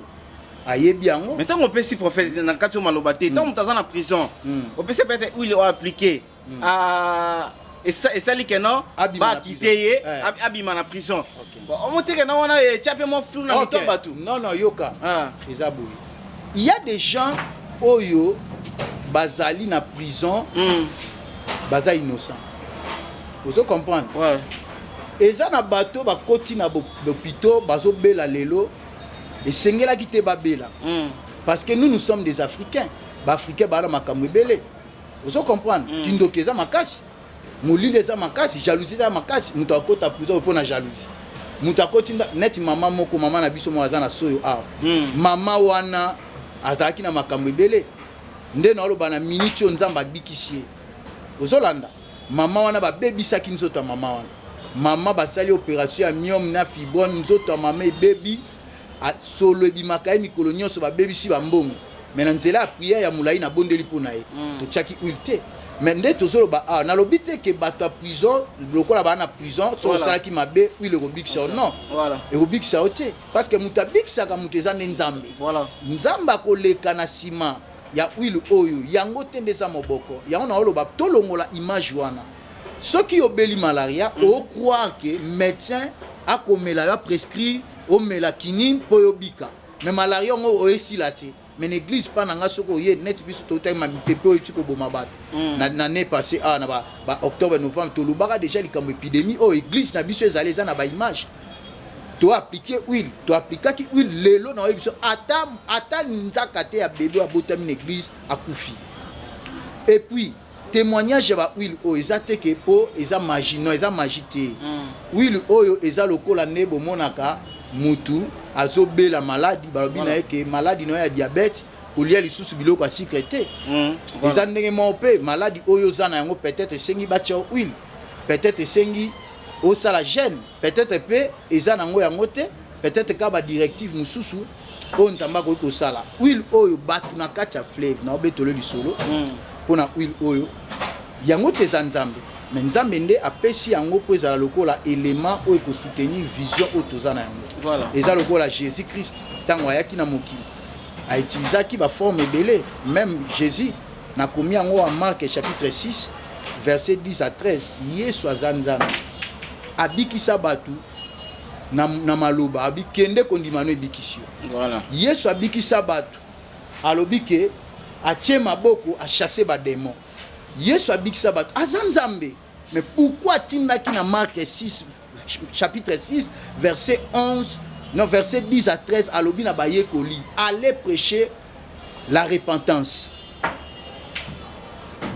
ayebi yango. Mais ntango opesi, prophète, na kati oyo maloba te, ntango moto aza na prison, opesi peut-être huile oyo appliqué. Esali ke non, Abima na bakite prison. ye, abima na prison. Bon, omoni te ke non, wana etya mpe mwa flou na mito ya bato? Non, yoka. Ah. Eza boye, il y a des gens oyo bazali na prison, baza innocent, ozo comprendre? Ouais. Eza na bato bakoti na bopito, bazobela lelo, esengelaki te babela, parce que nous, nous sommes des Africains. Baafricain baa na makambo ebele, ozo comprendre? Kindoki eza makasi, molili eza makasi, jalousie eza makasi. Moto akota prison mpo na jalousie. Moto akoti neti mama moko, mama na biso moko aza na soyo awa. Mama wana azalaki na makambo ebele nde naoloba na miniti oyo Nzambe abikisi ye. Ozolanda, mama wana babebisaki nzoto ya mama wana. Mama basali opération ya myome na fibrome, nzoto ya mama ebebi, solo ebimaka ye mikolo nyonso, babebisi bambongo. Mais na nzela ya prière ya molai, nabondeli mpo na ye, totiaki huile te. Mais nde tozoloba awa, nalobi te ke bato ya prison, lokola baa na prison, so osalaki mabe, huile ekobikisa yo. Non, ekobikisa yo te, parce que moto abikisaka moto eza nde Nzambe. Nzambe akoleka na nsima ya huile oyo yango te nde eza moboko yango. Naoloba tolongola image wana. Soki obeli malaria, ocroire ke médecin akomela yo, aprescrire omela kinine mpo oyobika, mais malaria yango oyesila te. Mais na église mpa na nga, soki oye neti biso toutaki mipepe oyo eti koboma bato na année passé awa na ba octobre, novembre, tolobaka déjà likambo épidémie oyo. Église na biso ezali, eza na baimage. Toappliquer huile, toaplikaki huile. Lelo na oyebi biso ata nzaka te ya bebe oyo abotami na église akufi. Et puis témoignage ya bahuile oyo eza te ke mpo eza magie. Non, eza magie te. Huile oyo eza lokola nde bomonaka mutu azobela maladi, balobi na ye ke maladi na yo ya diabète, kolia lisusu biloko ya sucre te. Eza ndenge moko mpe maladi oyo oza na yango, peut-être esengi batia yo huile, peut-être esengi osala jeûne, peut-être mpe eza nango yango te, peut-être kaka badirective mosusu oyo Nzambe akoki kosala. Huile oyo, bato na kati ya fleuve, na obetolo lisolo mpona huile oyo, yango te eza Nzambe, mais Nzambe nde apesi yango mpo ezala lokola élément oyo ekosoutenir vision oyo toza na yango. Eza lokola Jésus Christ, ntango ayaki na mokili, autilisaki baforme ebele. Même Jésus, nakomi yango wa Marc chapitre 6 verset 10 à 13, Yesu aza Nzambe, abikisa bato na maloba abi: "Kende, kondima no ebikisi yo." Yesu abikisa bato, alobi ke atie maboko, achasse badémon. Yesu abikisa bato, aza Nzambe. Mais pourquoi atindaki na Marc 6, chapitre 6 verset 11, non, verset 10 à 13, alobi na bayekoli: "Allez prêcher la repentance"?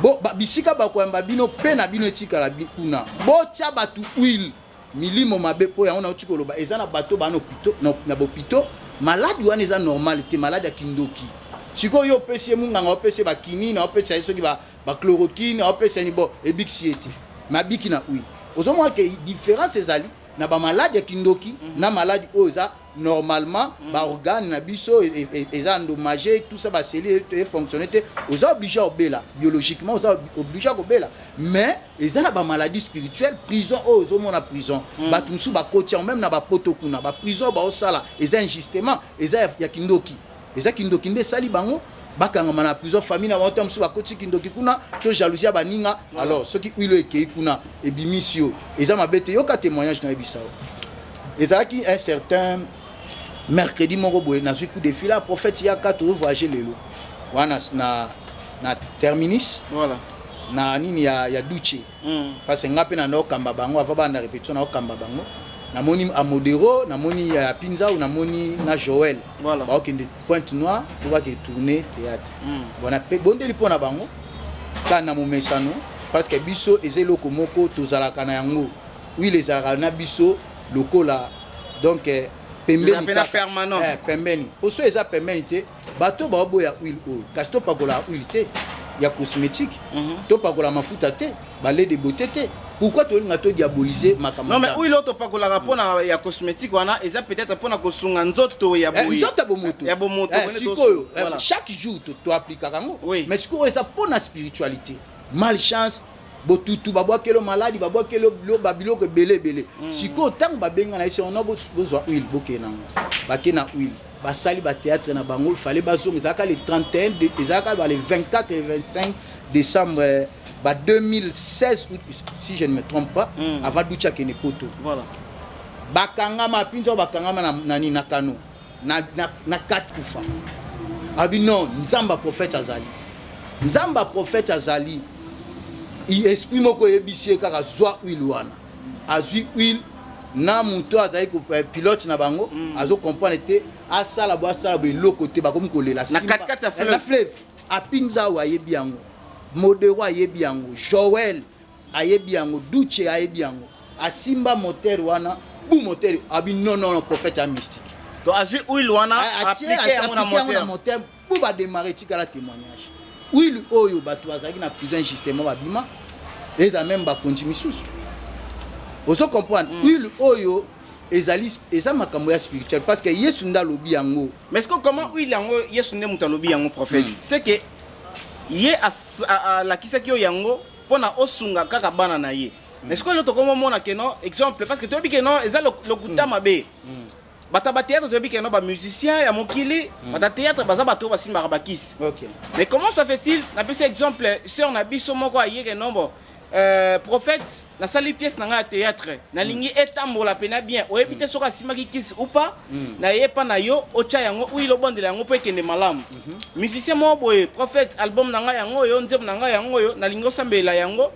Bo bisika bakoyamba bino mpe na bino etikala kuna, botia bato huile, milimo mabe. Mpo yango nauti koloba, eza na bato baa na bopito, maladi wana eza normal te, maladi ya kindoki. Sikoyo yo opesi ye munganga, opesi ye bakinini, opesa ye soki bachloroquine, opesa ye ni bo, ebikisi ye te, mais abiki na huile. Ozomona ke différence ezali na bamaladi ya kindoki na maladi oyo eza normalement. Baorgane na biso eza endommagé, tout ça, bacellules efonctionne te, oza obligé obela biologiquement, oza obligé kobela. Mais eza na bamaladie spirituelle. Prison oyo ozomona, prison, bato mosusu bakoti yango même na bapoto kuna, baprison oyo baosala eza injustement, eza ya kindoki. Eza kindoki nde esali bango bakangama na prison. Famille na bango te mosusu bakoti kindoki kuna to jalousie ya baninga. Alors soki huile oyo ekei kuna, ebimisi yo, eza mabe te. Yoka témoignage nayebisa yo. Ezalaki un certain mercredi moko boye, nazwi coup de fil: "A prophète, yaka, tozovoyage lelo wana na terminus." Na nini ya Duce. Parce que nga mpe na naokamba bango avant banda répétition, naokamba bango, namoni Amodero, namoni ya Pinzau, namoni na Joel. Baokende Pointe Noire po bake tourner théâtre. Bona bondeli mpo na bango kaka na momesano, parce que biso eza eloko moko tozalaka na yango, huile ezalaka na biso lokola donc pembeni. Eza pena kaka. Permanent. Pembeni, po so eza pembeni te, bato baoboya huile oyo. Kasi topakola huile te ya cosmétique, topakola mafuta te, balait de beauté te. Pourquoi tolinga todiaboliser makambo? Non, mais Nzambe? Huile oyo topakolaka mpona ya cosmétique wana eza peut-être mpona kosunga nzoto ya boye. Nzoto ya bomoto. Ya bomoto. Sikoyo Voilà. chaque jour toaplikaka yango. Mais sikoyo eza mpona spiritualité, malchance, botutu, babwakelo maladi, babwakelo babiloko ebele ebele. Sikoyo ntango babenga na ye, ona bozwa huile, bokende nango, bake na huile, basali bathéâtre na bango. Fallait bazonga, ezalaka le 31, ezalaka ba le 24 et le 25 décembre. Ba 2016, si je ne me trompe pas, avant Ducha akende Poto. Bakangama mpinza oyo, bakangama na nani, na kano na kati kufa. Abi non, Nzambe ya prophète azali, Nzambe ya prophète azali. Esprit moko eyebisi ye kaka: zwa huile wana. Azwi huile na moto azali pilote na bango, azocomprendre te, asala bo, asala bo, eloko te. Bakomi kolela na katikati ya fleuve. Na fleuve. Apinza awa ayebi yango, Modero ayebi yango, Joel ayebi yango, Duce ayebi yango. Asimba moteur wana, bu moteur abi: non, non, non, prophète ya mystique. To azwi huile wana, appliqué yango na moteur. Moteur bu badémarre. Etikala témoignage. Huile oyo, bato bazalaki na prison injustement babima, eza même bakonzi misusu. Ozo comprendre? Huile oyo ezali, eza makambo ya spirituel, parce que Yesu nde alobi yango. Mais est-ce que comment huile yango, Yesu nde moto alobi yango, prophète, c'est que ye alakisaki yo yango mpona osunga kaka bana na ye? Mais est-ce que lelo tokomomona ke non, exemple, parce que toyebi ke non, eza lokuta mabe. Bato ya bathéâtre, toyebi ke non, bamusicien ya mokili, bato ya théâtre baza bato oyo basimbaka bakisi. Mais comment ça fait-il? Napesi exemple, sœur na biso moko aye ke non, bon, prophète, nasali pièce na ngai ya théâtre, nalingi etambola pena bien. Oyebi te soki asimbaki kisi ou pas. Naye pa na yo, otya yango uyila, obondela yango mpo ekende malamu. Musicien moko boye: prophète, album na ngai yango oyo, nzembo na ngai yango oyo, nalingi osambela yango,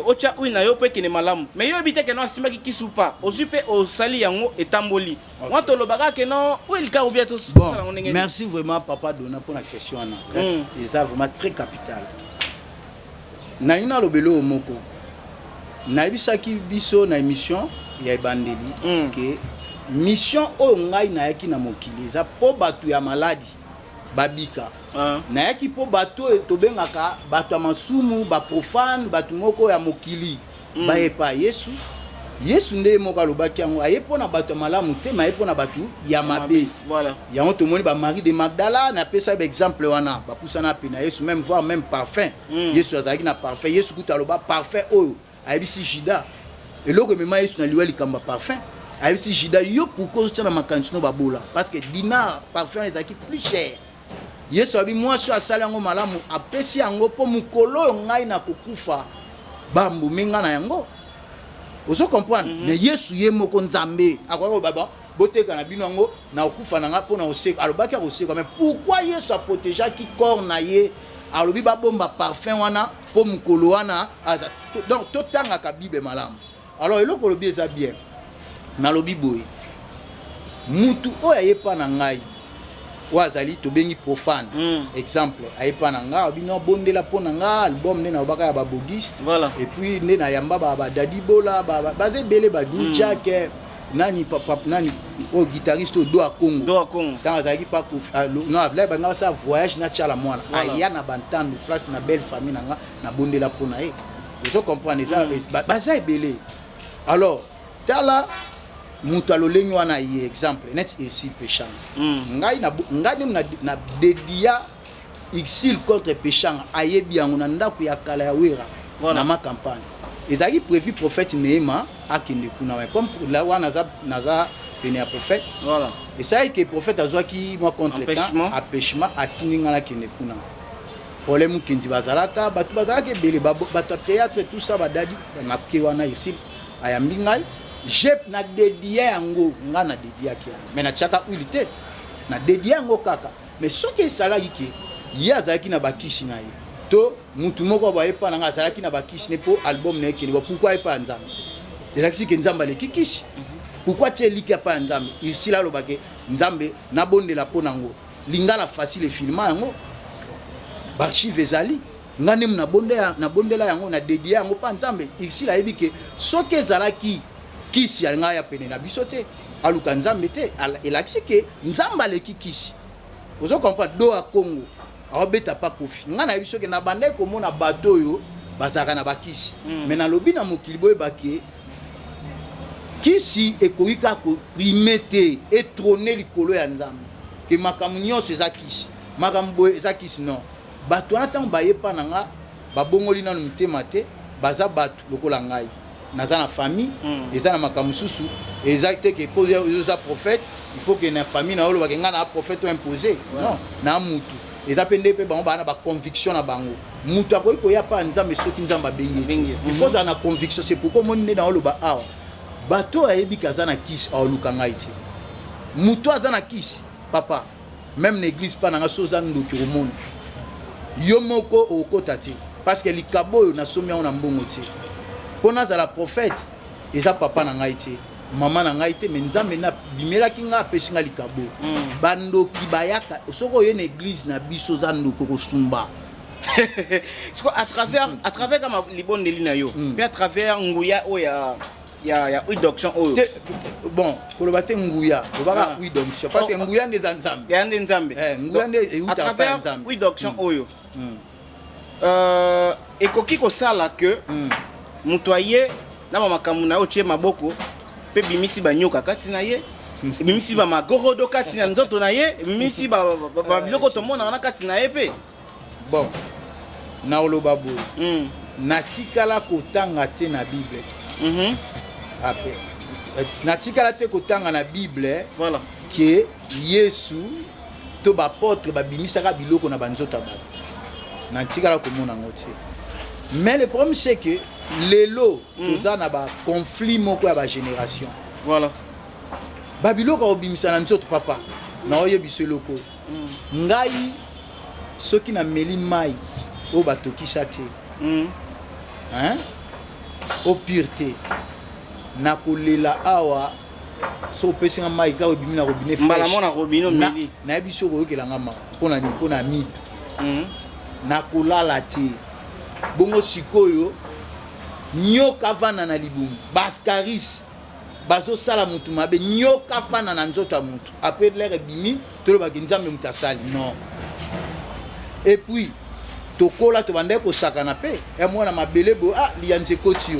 otya huile na yo mpo ekende malamu. Mais yo oyebi te ke non, asimbaki kisi ou pas. Ozwi mpe osali yango, etamboli. Wana tolobaka ke non, huile kaka ou bien tosala yango ndenge nini? Merci vraiment, papa Dona, pour la question wana. Eza vraiment très capital. Nalingi nalobela oyo moko nayebisaki biso na émission ya ebandeli, ke mission oyo ngai nayaki na mokili eza mpo bato ya maladi babika. Nayaki mpo bato oyo tobengaka bato ya masumu, baprofane, bato moko ya mokili, bayepa Yesu. Yesu nde ye moko alobaki yango: aye mpo na bato ya malamu te, ma aye mpo na bato ya mabe. Yango tomoni baMarie de Magdala, napesa baexemple wana, bapusana mpe na Yesu, même voire même parfum. Yesu azalaki na parfum. Yesu kutu aloba parfum oyo, ayebisi Juda eloko emema Yesu na liwa, likambo ya parfum. Ayebisi Juda: yo, pourquoi ozotia na makanisi no babola? Parce que dinar parfum wana ezalaki plus cher. Yesu abi: mwasi oyo asali yango malamu, apesi yango mpo mokolo oyo ngai nakokufa, bambumi nga na yango. Ozo comprendre? Mais Yesu ye moko Nzambe akoki koloba: bon, boteka na bino yango, na kokufa na nga mpo na koseka. Alobaki akoseka, mais pourquoi Yesu aprotégeaki corps na ye? Alobi babomba parfum wana mpo mokolo wana donc totangaka Bible malamu. Alors eloko olobi eza bien. Nalobi boye: mutu oyo ayepa na ngai, oyo azali tobengi profane, exemple, ayepa na ngai, alobi: no, bondela mpo na nga, album nde nalobaka ya babogis. Et puis nde nayamba badadi bola, baza ebele, badu Jack, nani, papa nani oyo, guitariste oyo, Do Akongo. Do Akongo. Ntango azalaki pa non, abla banga basala voyage na Tiala mwana. Aya na bantandu, place na belle famille na nga, nabondela mpo na ye. Ozo comprendre? Eza baza ebele. Alors tala, moto alolenge wana ye, exemple neti Exil Peshanga. Ngai ngai nde na dédia Exil contre Peshanga, ayebi yango, na ndako ya kala ya Wera. Na ma campagne ezalaki prévu prophète Neema akende kuna, mais comme la wana naza pene ya prophète, esalaki ke prophète azwaki mwa contretemps. Empêchement. Empêchement, atindi ngai nakende kuna. Problème mokenzi, bazalaka bato, bazalaka ebele, bato ya théâtre, tout ça, badadi. Nake wana, esi ayambi ngai, je na dédia yango, ngai na dédiaki yango, mais natiaka huile te, na dédia yango kaka. Mais soki esalaki ke ye azalaki na bakisi na ye, to mutu moko boye epa na ngai azalaki na bakisi ne mpo album na ye ekende bo, pourquoi epa ya Nzambe? Elakisi ke Nzambe aleki kisi. Pourquoi tie eliki apa ya Nzambe? Isila alobake: Nzambe, nabondela mpo nango. Lingala facile, efilma yango, baarchive ezali. Nga nde nabondela yango, na dédia yango mpa Nzambe. Isila ayebi ke soki ezalaki kisi ya ngai ya pene na biso te, aluka Nzambe te. Elakisi ke Nzambe aleki kisi. Ozo comprendre? Do ya Congo aobeta pa Kofi. Ngai nayebi soki na bandaki komona bato oyo bazalaka na bakisi. Mais nalobi na mokili, boyebake kisi ekoki kaka koprimer te, etrône likolo ya Nzambe, ke makambo nyonso eza kisi, makambo boye eza kisi. Non, bato wana ntango bayepa na nga, babongoli nano mitema te. Baza bato lokola ngai, naza na famille. Eza na makambo mosusu, eza te ke po oza prophète, il faut ke na famille na yo olobake ngai na prophète oyo imposé. Non, na mutu Eza mpe nde mpe bango baa na baconviction na bango. Moto akoki koya pa Nzambe soki Nzambe abengi ye te. Il faut ozala na conviction. C'est pourquoi omoni nde naoloba awa, bato oyo ayebi ke aza na kisi aoluka ngai te. Moto aza na kisi, papa, même na église mpa na ngai, so oza ndoki, okomona yo moko okokota te, parce que likabo oyo nasomi yango na mbongo te. Mpo nazala prophète, eza papa na ngai te, mama na ngai te, mais Nzambe nde abimelaki ngai, apesi ngai likabo. Bandoki bayaka. Soki oye na église na biso, oza ndoki, okosumba. Siko à travers kama libondeli na yo mpe à travers nguya oyo ya huile d'onction oyo. Te, bon, koloba te nguya, lobaka huile d'onction, parce que nguya nde eza Nzambe. Ya nde Nzambe. Nguya nde à eutaka pa ya travers Nzambe. Huile d'onction oyo ekoki kosala ke moto aye na bamakambo na ye, otie maboko mpe bimisi banyoka kati na ye, ebimisi bamagorodo kati na nzoto na ye, ebimisi babiloko tomonaka na kati na ye mpe. Bon, naoloba boye, natikala kotanga te na Bible. Ape natikala te kotanga na Bible ke Yesu to baapôtre babimisaka biloko na banzoto ya bato. Natikala komona yango te. Mais le problème, c'est que lelo toza na baconflit moko ya bagénération. Babiloko akobimisa na nzoto, papa, naoyebisa eloko. Ngai soki nameli mai oyo batokisa te, hein? Au pire te, nakolela awa. So opesi nga mai kaka ebimi na robinet, mbala moko na robinet omeli. Nayebi soki okoyokela nga mawa. Mpo na nini? Mpo na amibe. Nakolala te. Bongo sikoyo nyoka avanda na libumu, baascaris bazosala mutu mabe, nyoka afanda na nzoto ya mutu, après l'heure ebimi, tolobaki Nzambe moto asali? Non. Et puis tokola, tobandaki kosakana mpe ya mwana mabele boye, ah, liyanzi ekoti yo.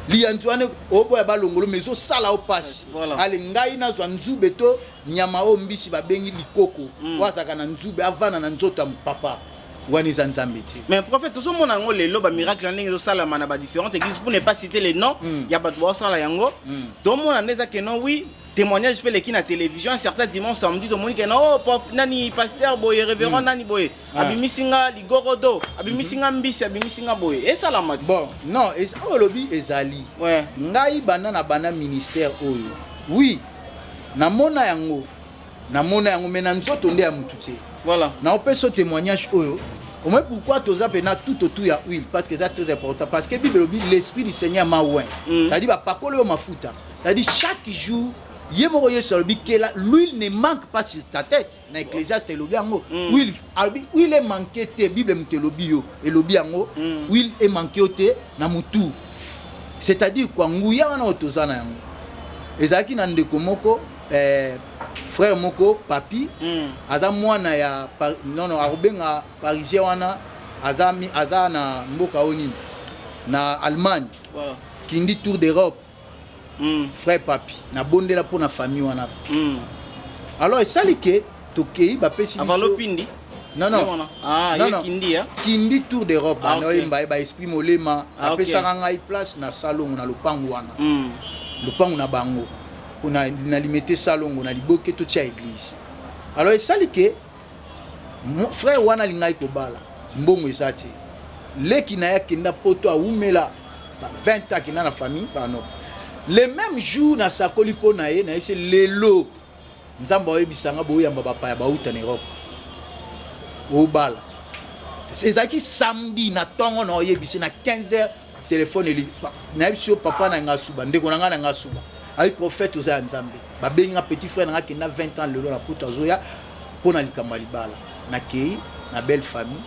Liyanzi wana oboya balongolo, mais ezosala yo mpasi. Ale ngai nazwa nzube to nyama oyo mbisi babengi likoko, oyo azalaka na nzube, avanda na nzoto ya papa wana, eza Nzambe te. Mais prophète, tozomona yango lelo, bamiracle na ndenge ezosalama na badifférentes églises, pour ne pas citer les noms ya bato baosala yango. Tomona nde eza ke non, oui, témoignage mpe eleki na télévision un certain dimanche, samedi, tomoni ke non, oh, prof, nani, pasteur boye, révérend nani boye, abimisi nga ligorodo, abimisi nga mbisi, abimisi nga boye, esalama ti. Bon, non, oyo olobi ezali. Ngai banda na banda ministère oyo, oui, namona yango, namona yango, mais na nzoto nde ya mutu te. Naopesa yo témoignage oyo omoi. Pourquoi toza mpena tout autour ya huile? Parce que eza très important, parce que Bible elobi: "L'esprit du Seigneur m'a oint." C'est-à-dire bapakoli oyo mafuta, c'est-à-dire chaque jour ye moko Yesu alobi ke l'huile ne manque pas sur ta tête. Na Ecclésiaste elobi yango. Huile, alobi huile emanke te. Bible moto elobi yo, elobi yango, huile emanke yo te na mutu. C'est-à-dire kwa nguya wana oyo toza na yango, ezalaki na ndeko moko, frère moko, papi. Aza mwana ya non, non, akobenga parisien wana, aza na mboka oyo nini, na Allemagne. Kindi Tour d'Europe. Frère papi, nabondela mpo na famille wana. Alors esali ke tokei, bapesi biso Pindi. Non, non. Ah, non, non. Kindi, hein? Kindi Tour d'Europe. Bana oyemba ye baesprit molema. Apesaka ngai place na salongo, na lopango wana. Lopango na bango na Limete, salongo na liboke, totia église. Alors esali ke frère wana alingaki kobala, mbongo eza te. Leki na ye akenda Poto, awumela 20 ans, akenda na famille pano. Le même jour nasakoli mpo na ye, nayebisi: "Lelo Nzambe ayebisanga boyamba bapaya bauta na Europe, obala." Ezalaki samedi na ntongo, na oyebisi na 15 heures, telefone eli. Nayebisi yo, papa na nga suba, ndeko na ngai na nga suba ayi: "Prophète, oza ya Nzambe." Babengi nga, petit frère na nga akenda 20 ans lelo na Poto, azoya mpo na likambo ya libala. Nakei na belle famille,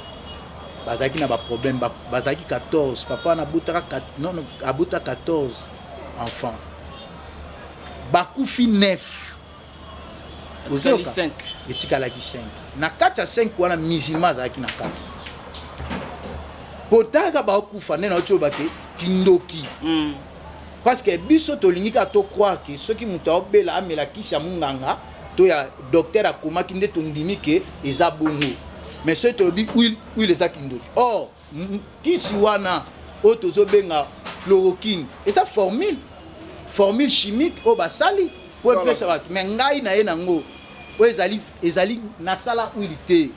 bazalaki na baproblème, bazalaki 14. Papa wana abotaka, non, abota 14 enfants, bakufi 9. Ozoyoka, etikalaki 5. Na kati ya 5 wana, musulman azalaki na kati. Po taka bakufa nde nauti oyo bake kindoki. Parce que biso tolingi kaka tocroire ke soki moto aobela, amela kisi ya munganga to ya docteur akomaki, nde tondimi ke eza bongo. Mais soki toyebi huile, huile eza kindoki. Or kisi wana oyo tozobenga chloroquine eza formule chimique oyo basali po epesa bato. Mais ngai na ye nango oyo ezali nasala huile te.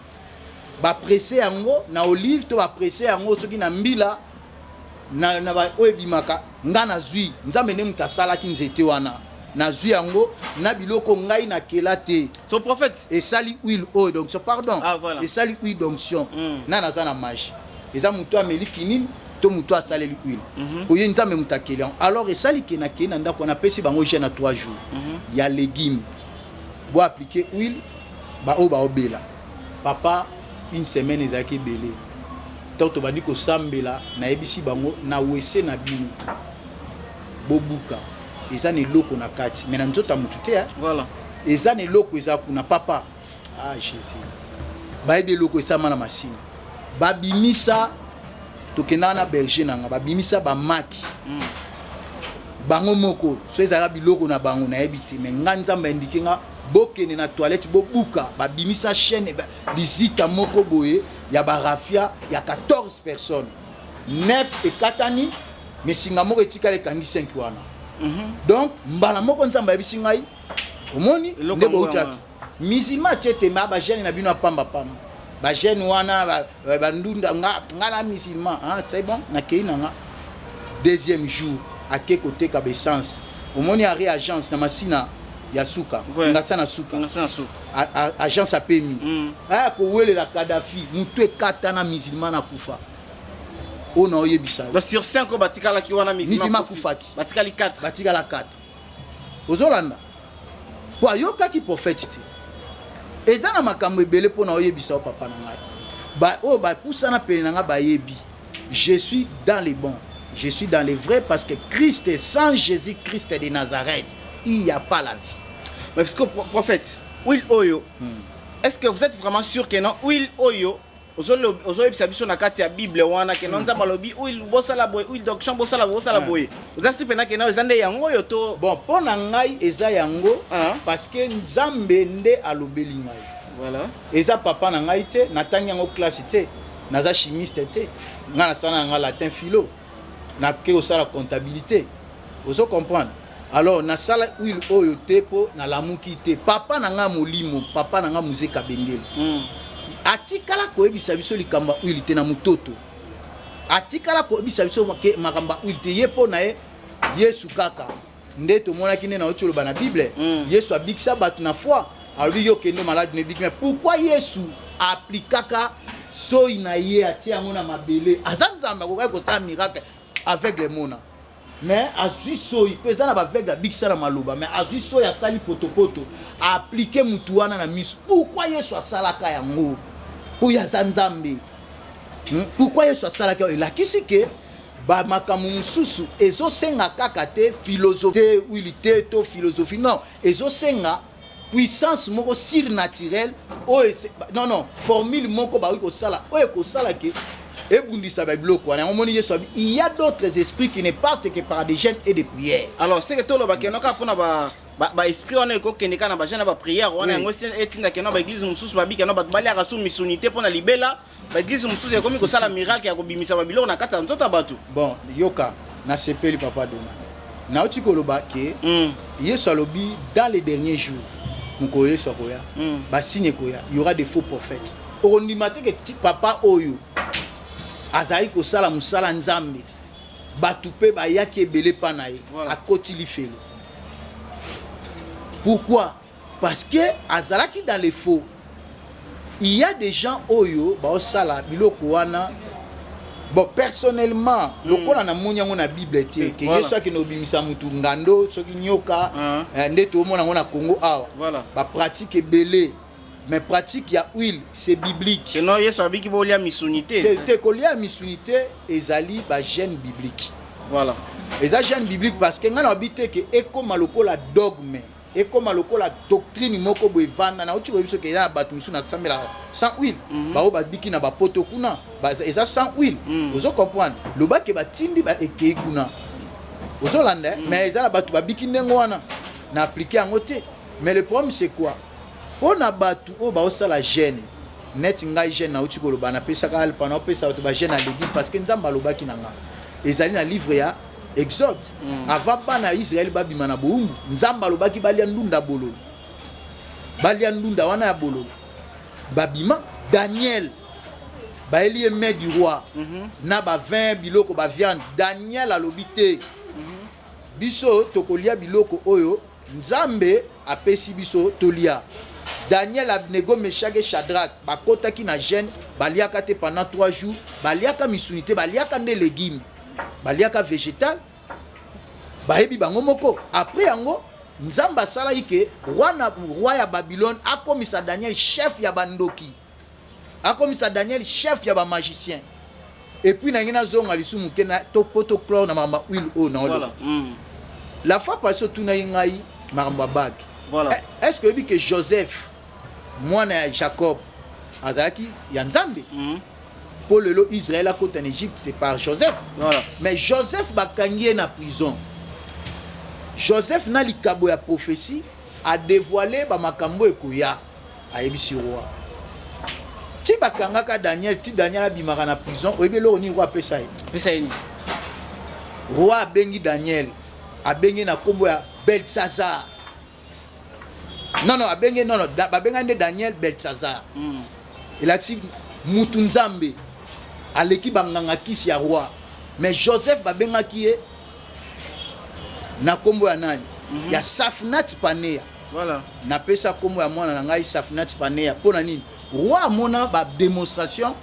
Bapresse yango na olive to bapresse yango soki na mbila na, na ba, oyo ebimaka. Nga nazwi Nzambe nde moto asalaki nzete wana, nazwi yango na biloko ngai nakela te. So prophète, esali huile oyo d'onction, pardon. Ah, voilà. Esali huile d'onction. Na naza na magie, eza moto ameli kinini to moto asaleli huile. Oye Nzambe moto akeli yango. Alors esali ke nakei na ndako wana, apesi bango jeûne na 3 jours ya légume, bo appliquer huile baoyo baobela. Papa, une semaine ezalaki ebele. Ntango tobandi kosambela, nayebisi bango na wese na bino bobuka, eza na eloko na kati, mais na nzoto ya motu te, hein? Voilà. Eza na eloko eza kuna, papa. Ah Jésus, bayebi eloko esalama na masini. Babimisa, tokendaka na berger na nga, babimisa bamaki. Bango moko so ezalaka biloko na bango, nayebi te, mais nga Nzambe aindike nga bokende na toilette, bobuka. Babimisa chaîne lizita moko boye ya barafia ya 14 personnes, 9 ekatani, mesinga moko etikala ekangi 5 wana. Donc mbala moko Nzambe ayebisi ngai: omoni Eloko nde yango boutaki yango. Musulman atie tembe, a bajeûne na bino apambapamba, bajeûne wana bandunda. Nga na musulman, ah, c'est bon. Nakei na nga deuxième jour, ake koteka baessence. Omoni arrêt agence na Masina ya suka. Ngasa na suka. Ngasa na suka. Agence apemi. Aya kowelela Kadafi, motu ekata na musulman na kufa oyo na oyebisa yo. Donc sur 5 oyo batikalaki wana, musulman akufaki. Batikali 4. Batikala 4. Ozolanda po ayokaki prophète te. Eza na makambo ebele mpo na oyebisa yo, papa na ngai. Oyo bapusana pene na ngai bayebi, je suis dans les bons, je suis dans les vrais, parce que Christ, sans Jésus Christ de Nazareth, il y a pas la vie. Mais parce que prophète, huile oyo, est-ce que vous êtes vraiment sûr que non, huile oyo ozoyebisa biso na kati ya Bible wana ke non, Nzambe alobi huile bosala boye, huile d'onction bosala boye, bosala boye, oza si mpena ke non, eza nde yango oyo to? Bon, mpo na ngai eza yango. Ah. Parce que Nzambe nde alobeli ngai. Eza papa na ngai te, natangi yango classe te, naza chimiste te. Ngai nasala na ngai latin philo, nake kosala comptabilité, ozo comprendre? Alors nasala huile oyo te mpo nalamuki te. Papa na ngai molimo, papa na ngai Muzeka Bengele, atikala koyebisa biso likambo ya huile te. Na mototo atikala koyebisa biso ke makambo ya huile te. Ye mpo na ye, Yesu kaka nde tomonaki nde nauti oloba na Bible. Yesu abikisa bato na foi, alobi: yo kende, maladi no ebiki. Mais pourquoi Yesu aplikaka soi na ye, atie yango na mabele? Aza Nzambe, akokaki kosala miracle aveugle mona, mais azwi soi mpo eza na baaveugle abikisa na maloba, mais azwi soi, asali potopoto, aappliquer mutu wana na miso. Pourquoi Yesu asalaka yango? Oyo aza Nzambe. Pourquoi Yesu asalaki yango? Elakisi ke bamakambo mosusu ezosenga kaka te philosophie te, huile te to philosophie, non. Ezosenga puissance moko surnaturelle oyo non, non, formule moko bakoki kosala oyo ekosala ke ebundisa babiloko wana. Yango moni Yesu abi: il y a d'autres esprits qui ne partent que par des jeûnes et des prières. Alors c'est que toloba ke no, kaka mpona baesprit wana ekokende kaka na bajeûne na baprière wana. Oui. Yango etinda ke no, baeglise mosusu babika no, bato baliaka su misuni te mpo na libela. Baeglise mosusu ekomi kosala miracle ya kobimisa babiloko na kati ya nzoto ya bato. Bon, yoka, nasepeli, papa Dona. Nauti koloba ke Yesu alobi dans les derniers jours, mokolo Yesu akoya, basigne ekoya, il y aura des faux prophètes. Okondima te ke papa oyo azalaki kosala mosala Nzambe, bato mpe bayaki ebele mpa na ye, akoti lifelo. Pourquoi? Parce que azalaki dans les faux. Il y a des gens oyo baosala biloko wana. Bon, personnellement, lokola namoni yango na Bible te ke Yesu akende kobimisa mutu ngando, soki nyoka, nde toomona yango na Congo awa. Bapratique ebele, mais pratique ya huile, c'est biblique. Ke no, Yesu abiki bolia misuni te. Te, te, kolia misuni te ezali bajeûne biblique. Eza jeûne biblique, parce que ngai na babi te ke ekóma lokola dogme, ekóma lokola doctrine moko boye evanda. Nauti koyebi soki eza na bato mosusu nasambelaka sans huile, bango babiki na bapoto kuna, eza sans huile. Ozo comprendre? Lobake batindi ekei kuna, ozolanda, eh? Mais eza na bato babiki ndenge wana, na appliquer yango te. Mais le problème, c'est quoi? Mpo na bato oyo baosala jeûne neti ngai, jeûne nauti koloba, napesaka alpa, naopesa bato bajeûne ya légume, parce que Nzambe alobaki na nga, ezali na livre ya Exode. Avant bana ya Israele babima na bowumbu, Nzambe alobaki balia ndunda bololo, balia ndunda wana ya bololo, babima. Daniel Bayeli ye mets du roi na bavin, biloko, baviande. Daniel alobi te, biso tokolia biloko oyo Nzambe apesi biso tolia. Daniel, Abnego, Meshake, Shadrach bakotaki na jeûne, baliaka te pendant 3 jours, baliaka misuni te, baliaka nde légume, baliaka végétal, bayebi bango moko. Après yango, Nzambe asalaki ke roi, na roi ya Babylone akomisa Daniel chef ya bandoki, akomisa Daniel chef ya bamagicien. Et puis nangi nazonga lisusu moke na to po to clore na makambo ya huile oyo na Voilà. La fois passée otunaki ngai makambo ya bague. Voilà. Est ce que oyebi ke Joseph, mwana ya Jacob, azalaki ya Nzambe? Mpo lelo Israel akota na Égypte, c'est par Joseph. Mais Joseph, bakangi ye na prison. Joseph na likabo ya prophétie adévoile bamakambo ekoya, ayebisi roi. Ti bakangaka Daniel, ti Daniel abimaka na prison, oyebi eloko nini roi apesa ye? Pesa ye nini? Roi abengi Daniel, abengi na nkombo ya Beltsazar. Non, non, abengi, non, non, babengaki nde Daniel Beltsazar. Elakisi mutu Nzambe aleki banganga kisi ya roi. Mais Joseph, babengaki ye na nkombo ya nani? Ya Safnat Panea. Napesa nkombo ya mwana na ngai Safnat Panea mpo na nini? Roi amona badémonstration,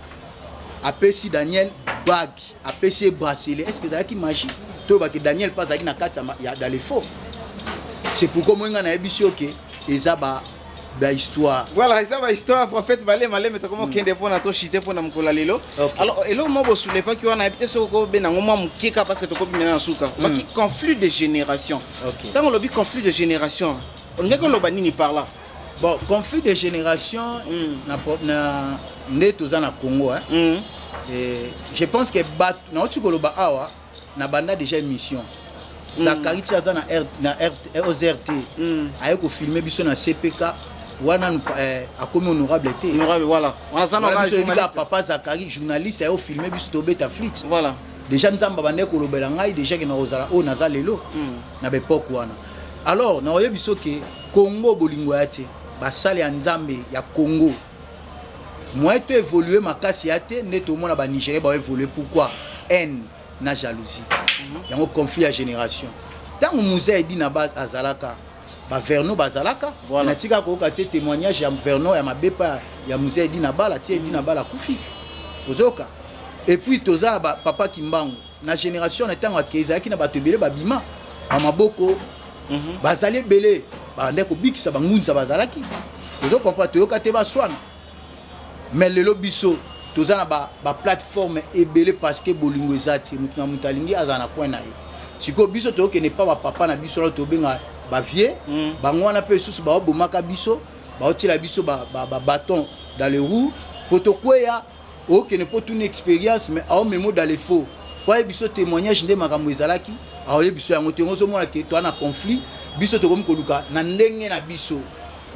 apesi Daniel bague, apesi ye bracelet. Est ce que ezalaki magie? Toyebaki Daniel mpe azalaki na kati ya dans les faux. C'est pourquoi moi ngai nayebisi yo ke eza ba bahistoire. Voilà, eza bahistoire. Prophète, bale maleme, tokoma okende mpona toshite mpona mokolo ya lelo. Alors, eloko moko bosoulevaki wana, yebi te soki okobenga yango mwa moke kaka, parce que tokobimela na suka. Baki conflit de génération. Ntango olobi conflit de génération, olingaki oloba nini par là? Bon, conflit de génération na nde toza na Congo, hein? Et je pense que bato nauti koloba awa na banda déjà émission, Zakari ti aza na R, na R, OZRT, aye kofilme biso na CPK wana, akomi honorable te. Honorable, voilà. Wana aza na Wana biso yebi kaka journaliste. Papa Zakari journaliste aye ofilme biso, tobeta flite. Déjà Nzambe abandaki kolobela ngai déjà ke na kozala oyo naza lelo na baépoque wana. Alors nakoyebi biso ke Congo bolingo ya te, basali ya Nzambe ya Congo, moyen to évolue makasi ya te nde tomona banigérien baévolue. Pourquoi? Haine na jalousie. Yango conflit ya génération. Ntango Musa edi na ba azalaka, baverno bazalaka. Natika koyoka te témoignage ya verno ya mabe pa ya Musa edi na bala ti edi na bala akufi, ozoyoka. Et puis toza na papa Kimbangu na génération na ntango ake, ezalaki na bato ebele babima bamaboko, bazali ebele, babandaki kobikisa bangunza, bazalaki, ozo comprendre, toyoka te baswana. Mais lelo biso toza na baplateforme ebele parce que bolingo eza te, moto na moto alingi azala na coin na ye. Sikoyo biso tokokende pa bapapa na biso wana tobenga bavie. Bango wana mpe lisusu baobomaka biso, baotiela biso babâton dans les roues po tokweya. Okende mpo tuna expérience, mais aomemo dans les faux po ayebi biso témoignage nde makambo ezalaki, aoyebi biso yango te. Yango ozomona ke toa na conflit. Biso tokomi koluka na ndenge na biso,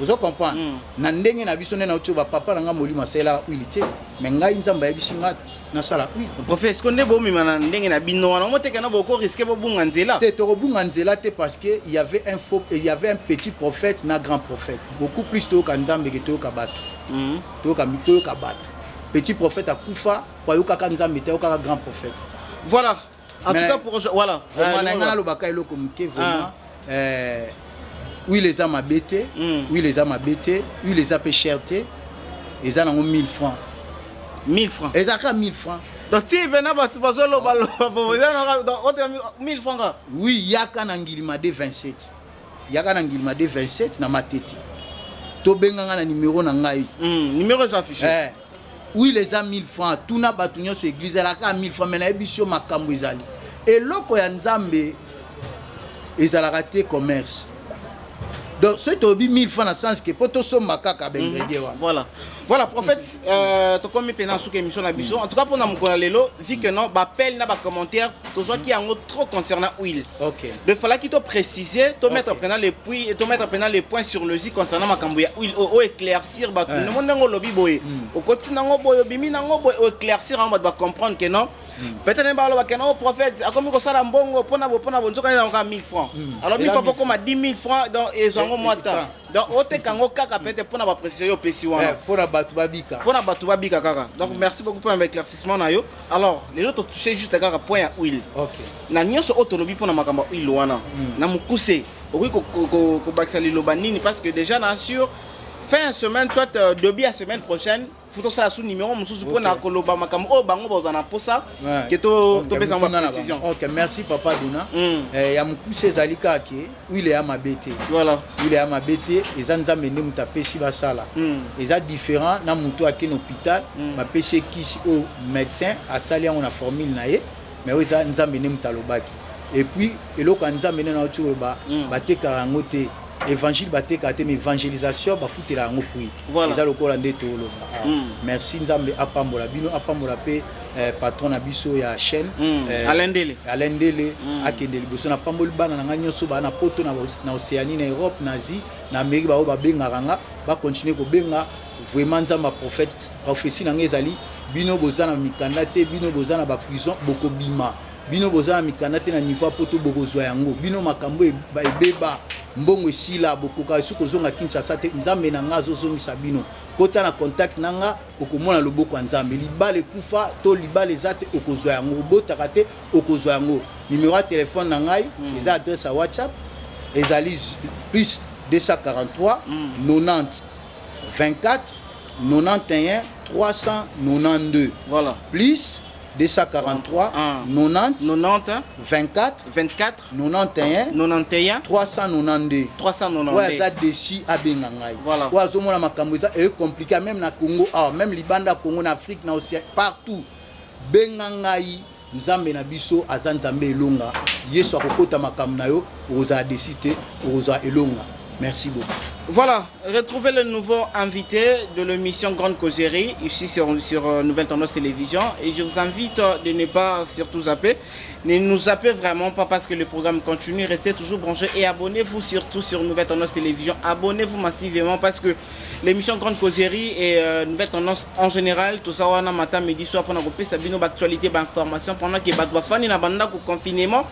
ozo comprendre, na ndenge na biso nde nauti oyo bapapa na nga molimo asalelaka huile te, mais ngai Nzambe ayebisi nga nasala huile. Prophète, est-ce que nde bomema na ndenge na bino wana, omoteka na boko risque bobunga nzela? Te, tokobunga nzela te, parce que il y avait un faux, il y avait un petit prophète na grand prophète. Beaucoup plus toyoka Nzambe ke toyoka bato. Toyoka bato. Petit prophète akufa po ayokaka Nzambe te, ayokaka grand prophète. Voilà, en Mais tout cas pour voilà. Vraiment, na ngai nalobaka eloko moke vraiment. Huile eza mabe te. Huile eza mabe te, huile eza mpe cher te, eza nango 1000 francs. 1000 francs? Ezalaka 1000 francs. Donc ti mpena bato bazolobaloba, 1000 francs kaka? Oui, yaka na Ngilima D27, yaka na Ngilima D27 na Matete, tobenganga na numero na ngai. Numéro eza affiché. Huile eza 1000 francs. Tuna bato nyonso, église ezalaka 1000 francs. Mais nayebi biso makambo ezali eloko ya Nzambe ezalaka te commerce. Donc soki toyebi 1000 francs na sens ke mpo tosomba kaka baingrédient wana. Voilà, prophète, tokomi mpena suka émission na biso. En tout cas mpona mokolo ya lelo, vu que non baappel na bacommentaire tozwaki yango trop concernant huile, donc fallaki to préciser, to mettre mpena le puits, to mettre mpena le point sur le i concernant makambo ya huile oyo, éclaircir bato. Ndemo ndenge olobi boye, okoti nango boye, obimi nango boye, oéclaircir yango, bato bacomprendre que non. Peut-être nde baloba ke no prophète akomi kosala mbongo mpona bo mpona bo, nzoka nde nango 1000 francs. Alors 1000 francs pokoma 10 000 francs, donc ezwa yango mwa temps. Donc oteka yango kaka peut-être mpona baprécision yo opesi wana. Mpona bato babika. Mpona bato babika kaka. Donc merci beaucoup mpona baéclaircissement na yo. Alors lelo totouche juste kaka point ya huile. Na nyonso oyo tolobi mpona makambo ya huile wana, na mokuse okoki kobakisa liloba nini? Parce que déjà na sur fin ya semaine, soit début ya semaine prochaine, faut tosala su numéro mosusu mpona koloba makambo oyo bango bazwa na mposa ke topesa yango baprécision. Ok, merci papa Dona. Ya mokuse ezali kaka ke huile ya mabe te. Huile ya mabe te, eza Nzambe nde moto apesi basala. Eza différent na moto ake na hôpital, bapesi ye kisi oyo médecin asali yango na formule na ye, mais oyo eza Nzambe nde moto alobaki. Et puis eloko ya Nzambe nde nauti koloba, batekaka yango te. Évangile batekaka te, mais évangélisation bafutela yango prix. Eza lokola nde toloba. Merci, Nzambe apambola bino, apambola mpe patron na biso ya chaîne. Alain Ndele. Alain Ndele. Akende liboso. Napamboli bana na ngai nyonso baa na Poto, na Océanie, na Europe, na Asie, na Amérique, baoyo babengaka nga, bacontinue kobenga. Vraiment, Nzambe, prophète, prophétie na ngai ezali: bino boza na mikanda te, bino boza na baprison, bokobima. Bino boza na mikanda te na niveau ya Poto, bokozwa yango. Bino makambo ebeba, mbongo esila, bokoka soki kozonga Kinshasa te, Nzambe na nga azozongisa bino. Kota na contact na nga, okomona loboko ya Nzambe. Libala ekufa to libala eza te, okozwa yango. Obotaka te, okozwa yango. Numéro ya telefone na ngai eza adresse ya WhatsApp, ezali plus 243 90 24 91 392. Plus 243 90 90 24 24 91 91 392. 392. Oyo aza desi, abenga ngai. Oyo azomona makambo eza ecompliqué, même na Congo awa, même libanda ya Congo, na Afrique, na Océan, partout, benga ngai. Nzambe na biso aza Nzambe elonga. Yesu akokota makambo na yo, okozala desi te, okozala elonga. Merci beaucoup. Voilà, retrouvez le nouveau invité de l'émission Grande Causerie ici sur Nouvelle Tendance Télévision. Et je vous invite de ne pas surtout zapper. Ne nous zappez vraiment pas parce que le programme continue. Restez toujours branchés et abonnez-vous surtout sur Nouvelle Tendance Télévision. Abonnez-vous massivement parce que l'émission Grande Causerie et Nouvelle Tendance en général, tout ça, on a matin, midi, soir, pendant que bino actualité, information, pendant que bato bafandi na bandako confinement.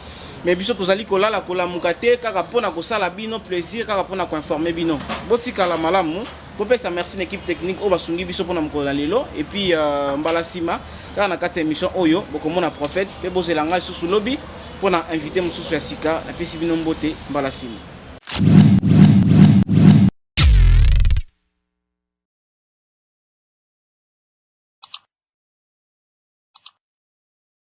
Mais biso tozali kolala kolamuka te kaka mpona kosala bino plaisir, kaka mpona koinforme bino. Botikala malamu. Kopesa merci na équipe technique oyo basungi biso mpona mokolo na lelo. Et puis mbala nsima kaka na kati ya émission oyo bokomona prophète mpe bozela ngai lisusu lobi mpona invité mosusu ya sika. Napesi bino mbote, mbala nsima.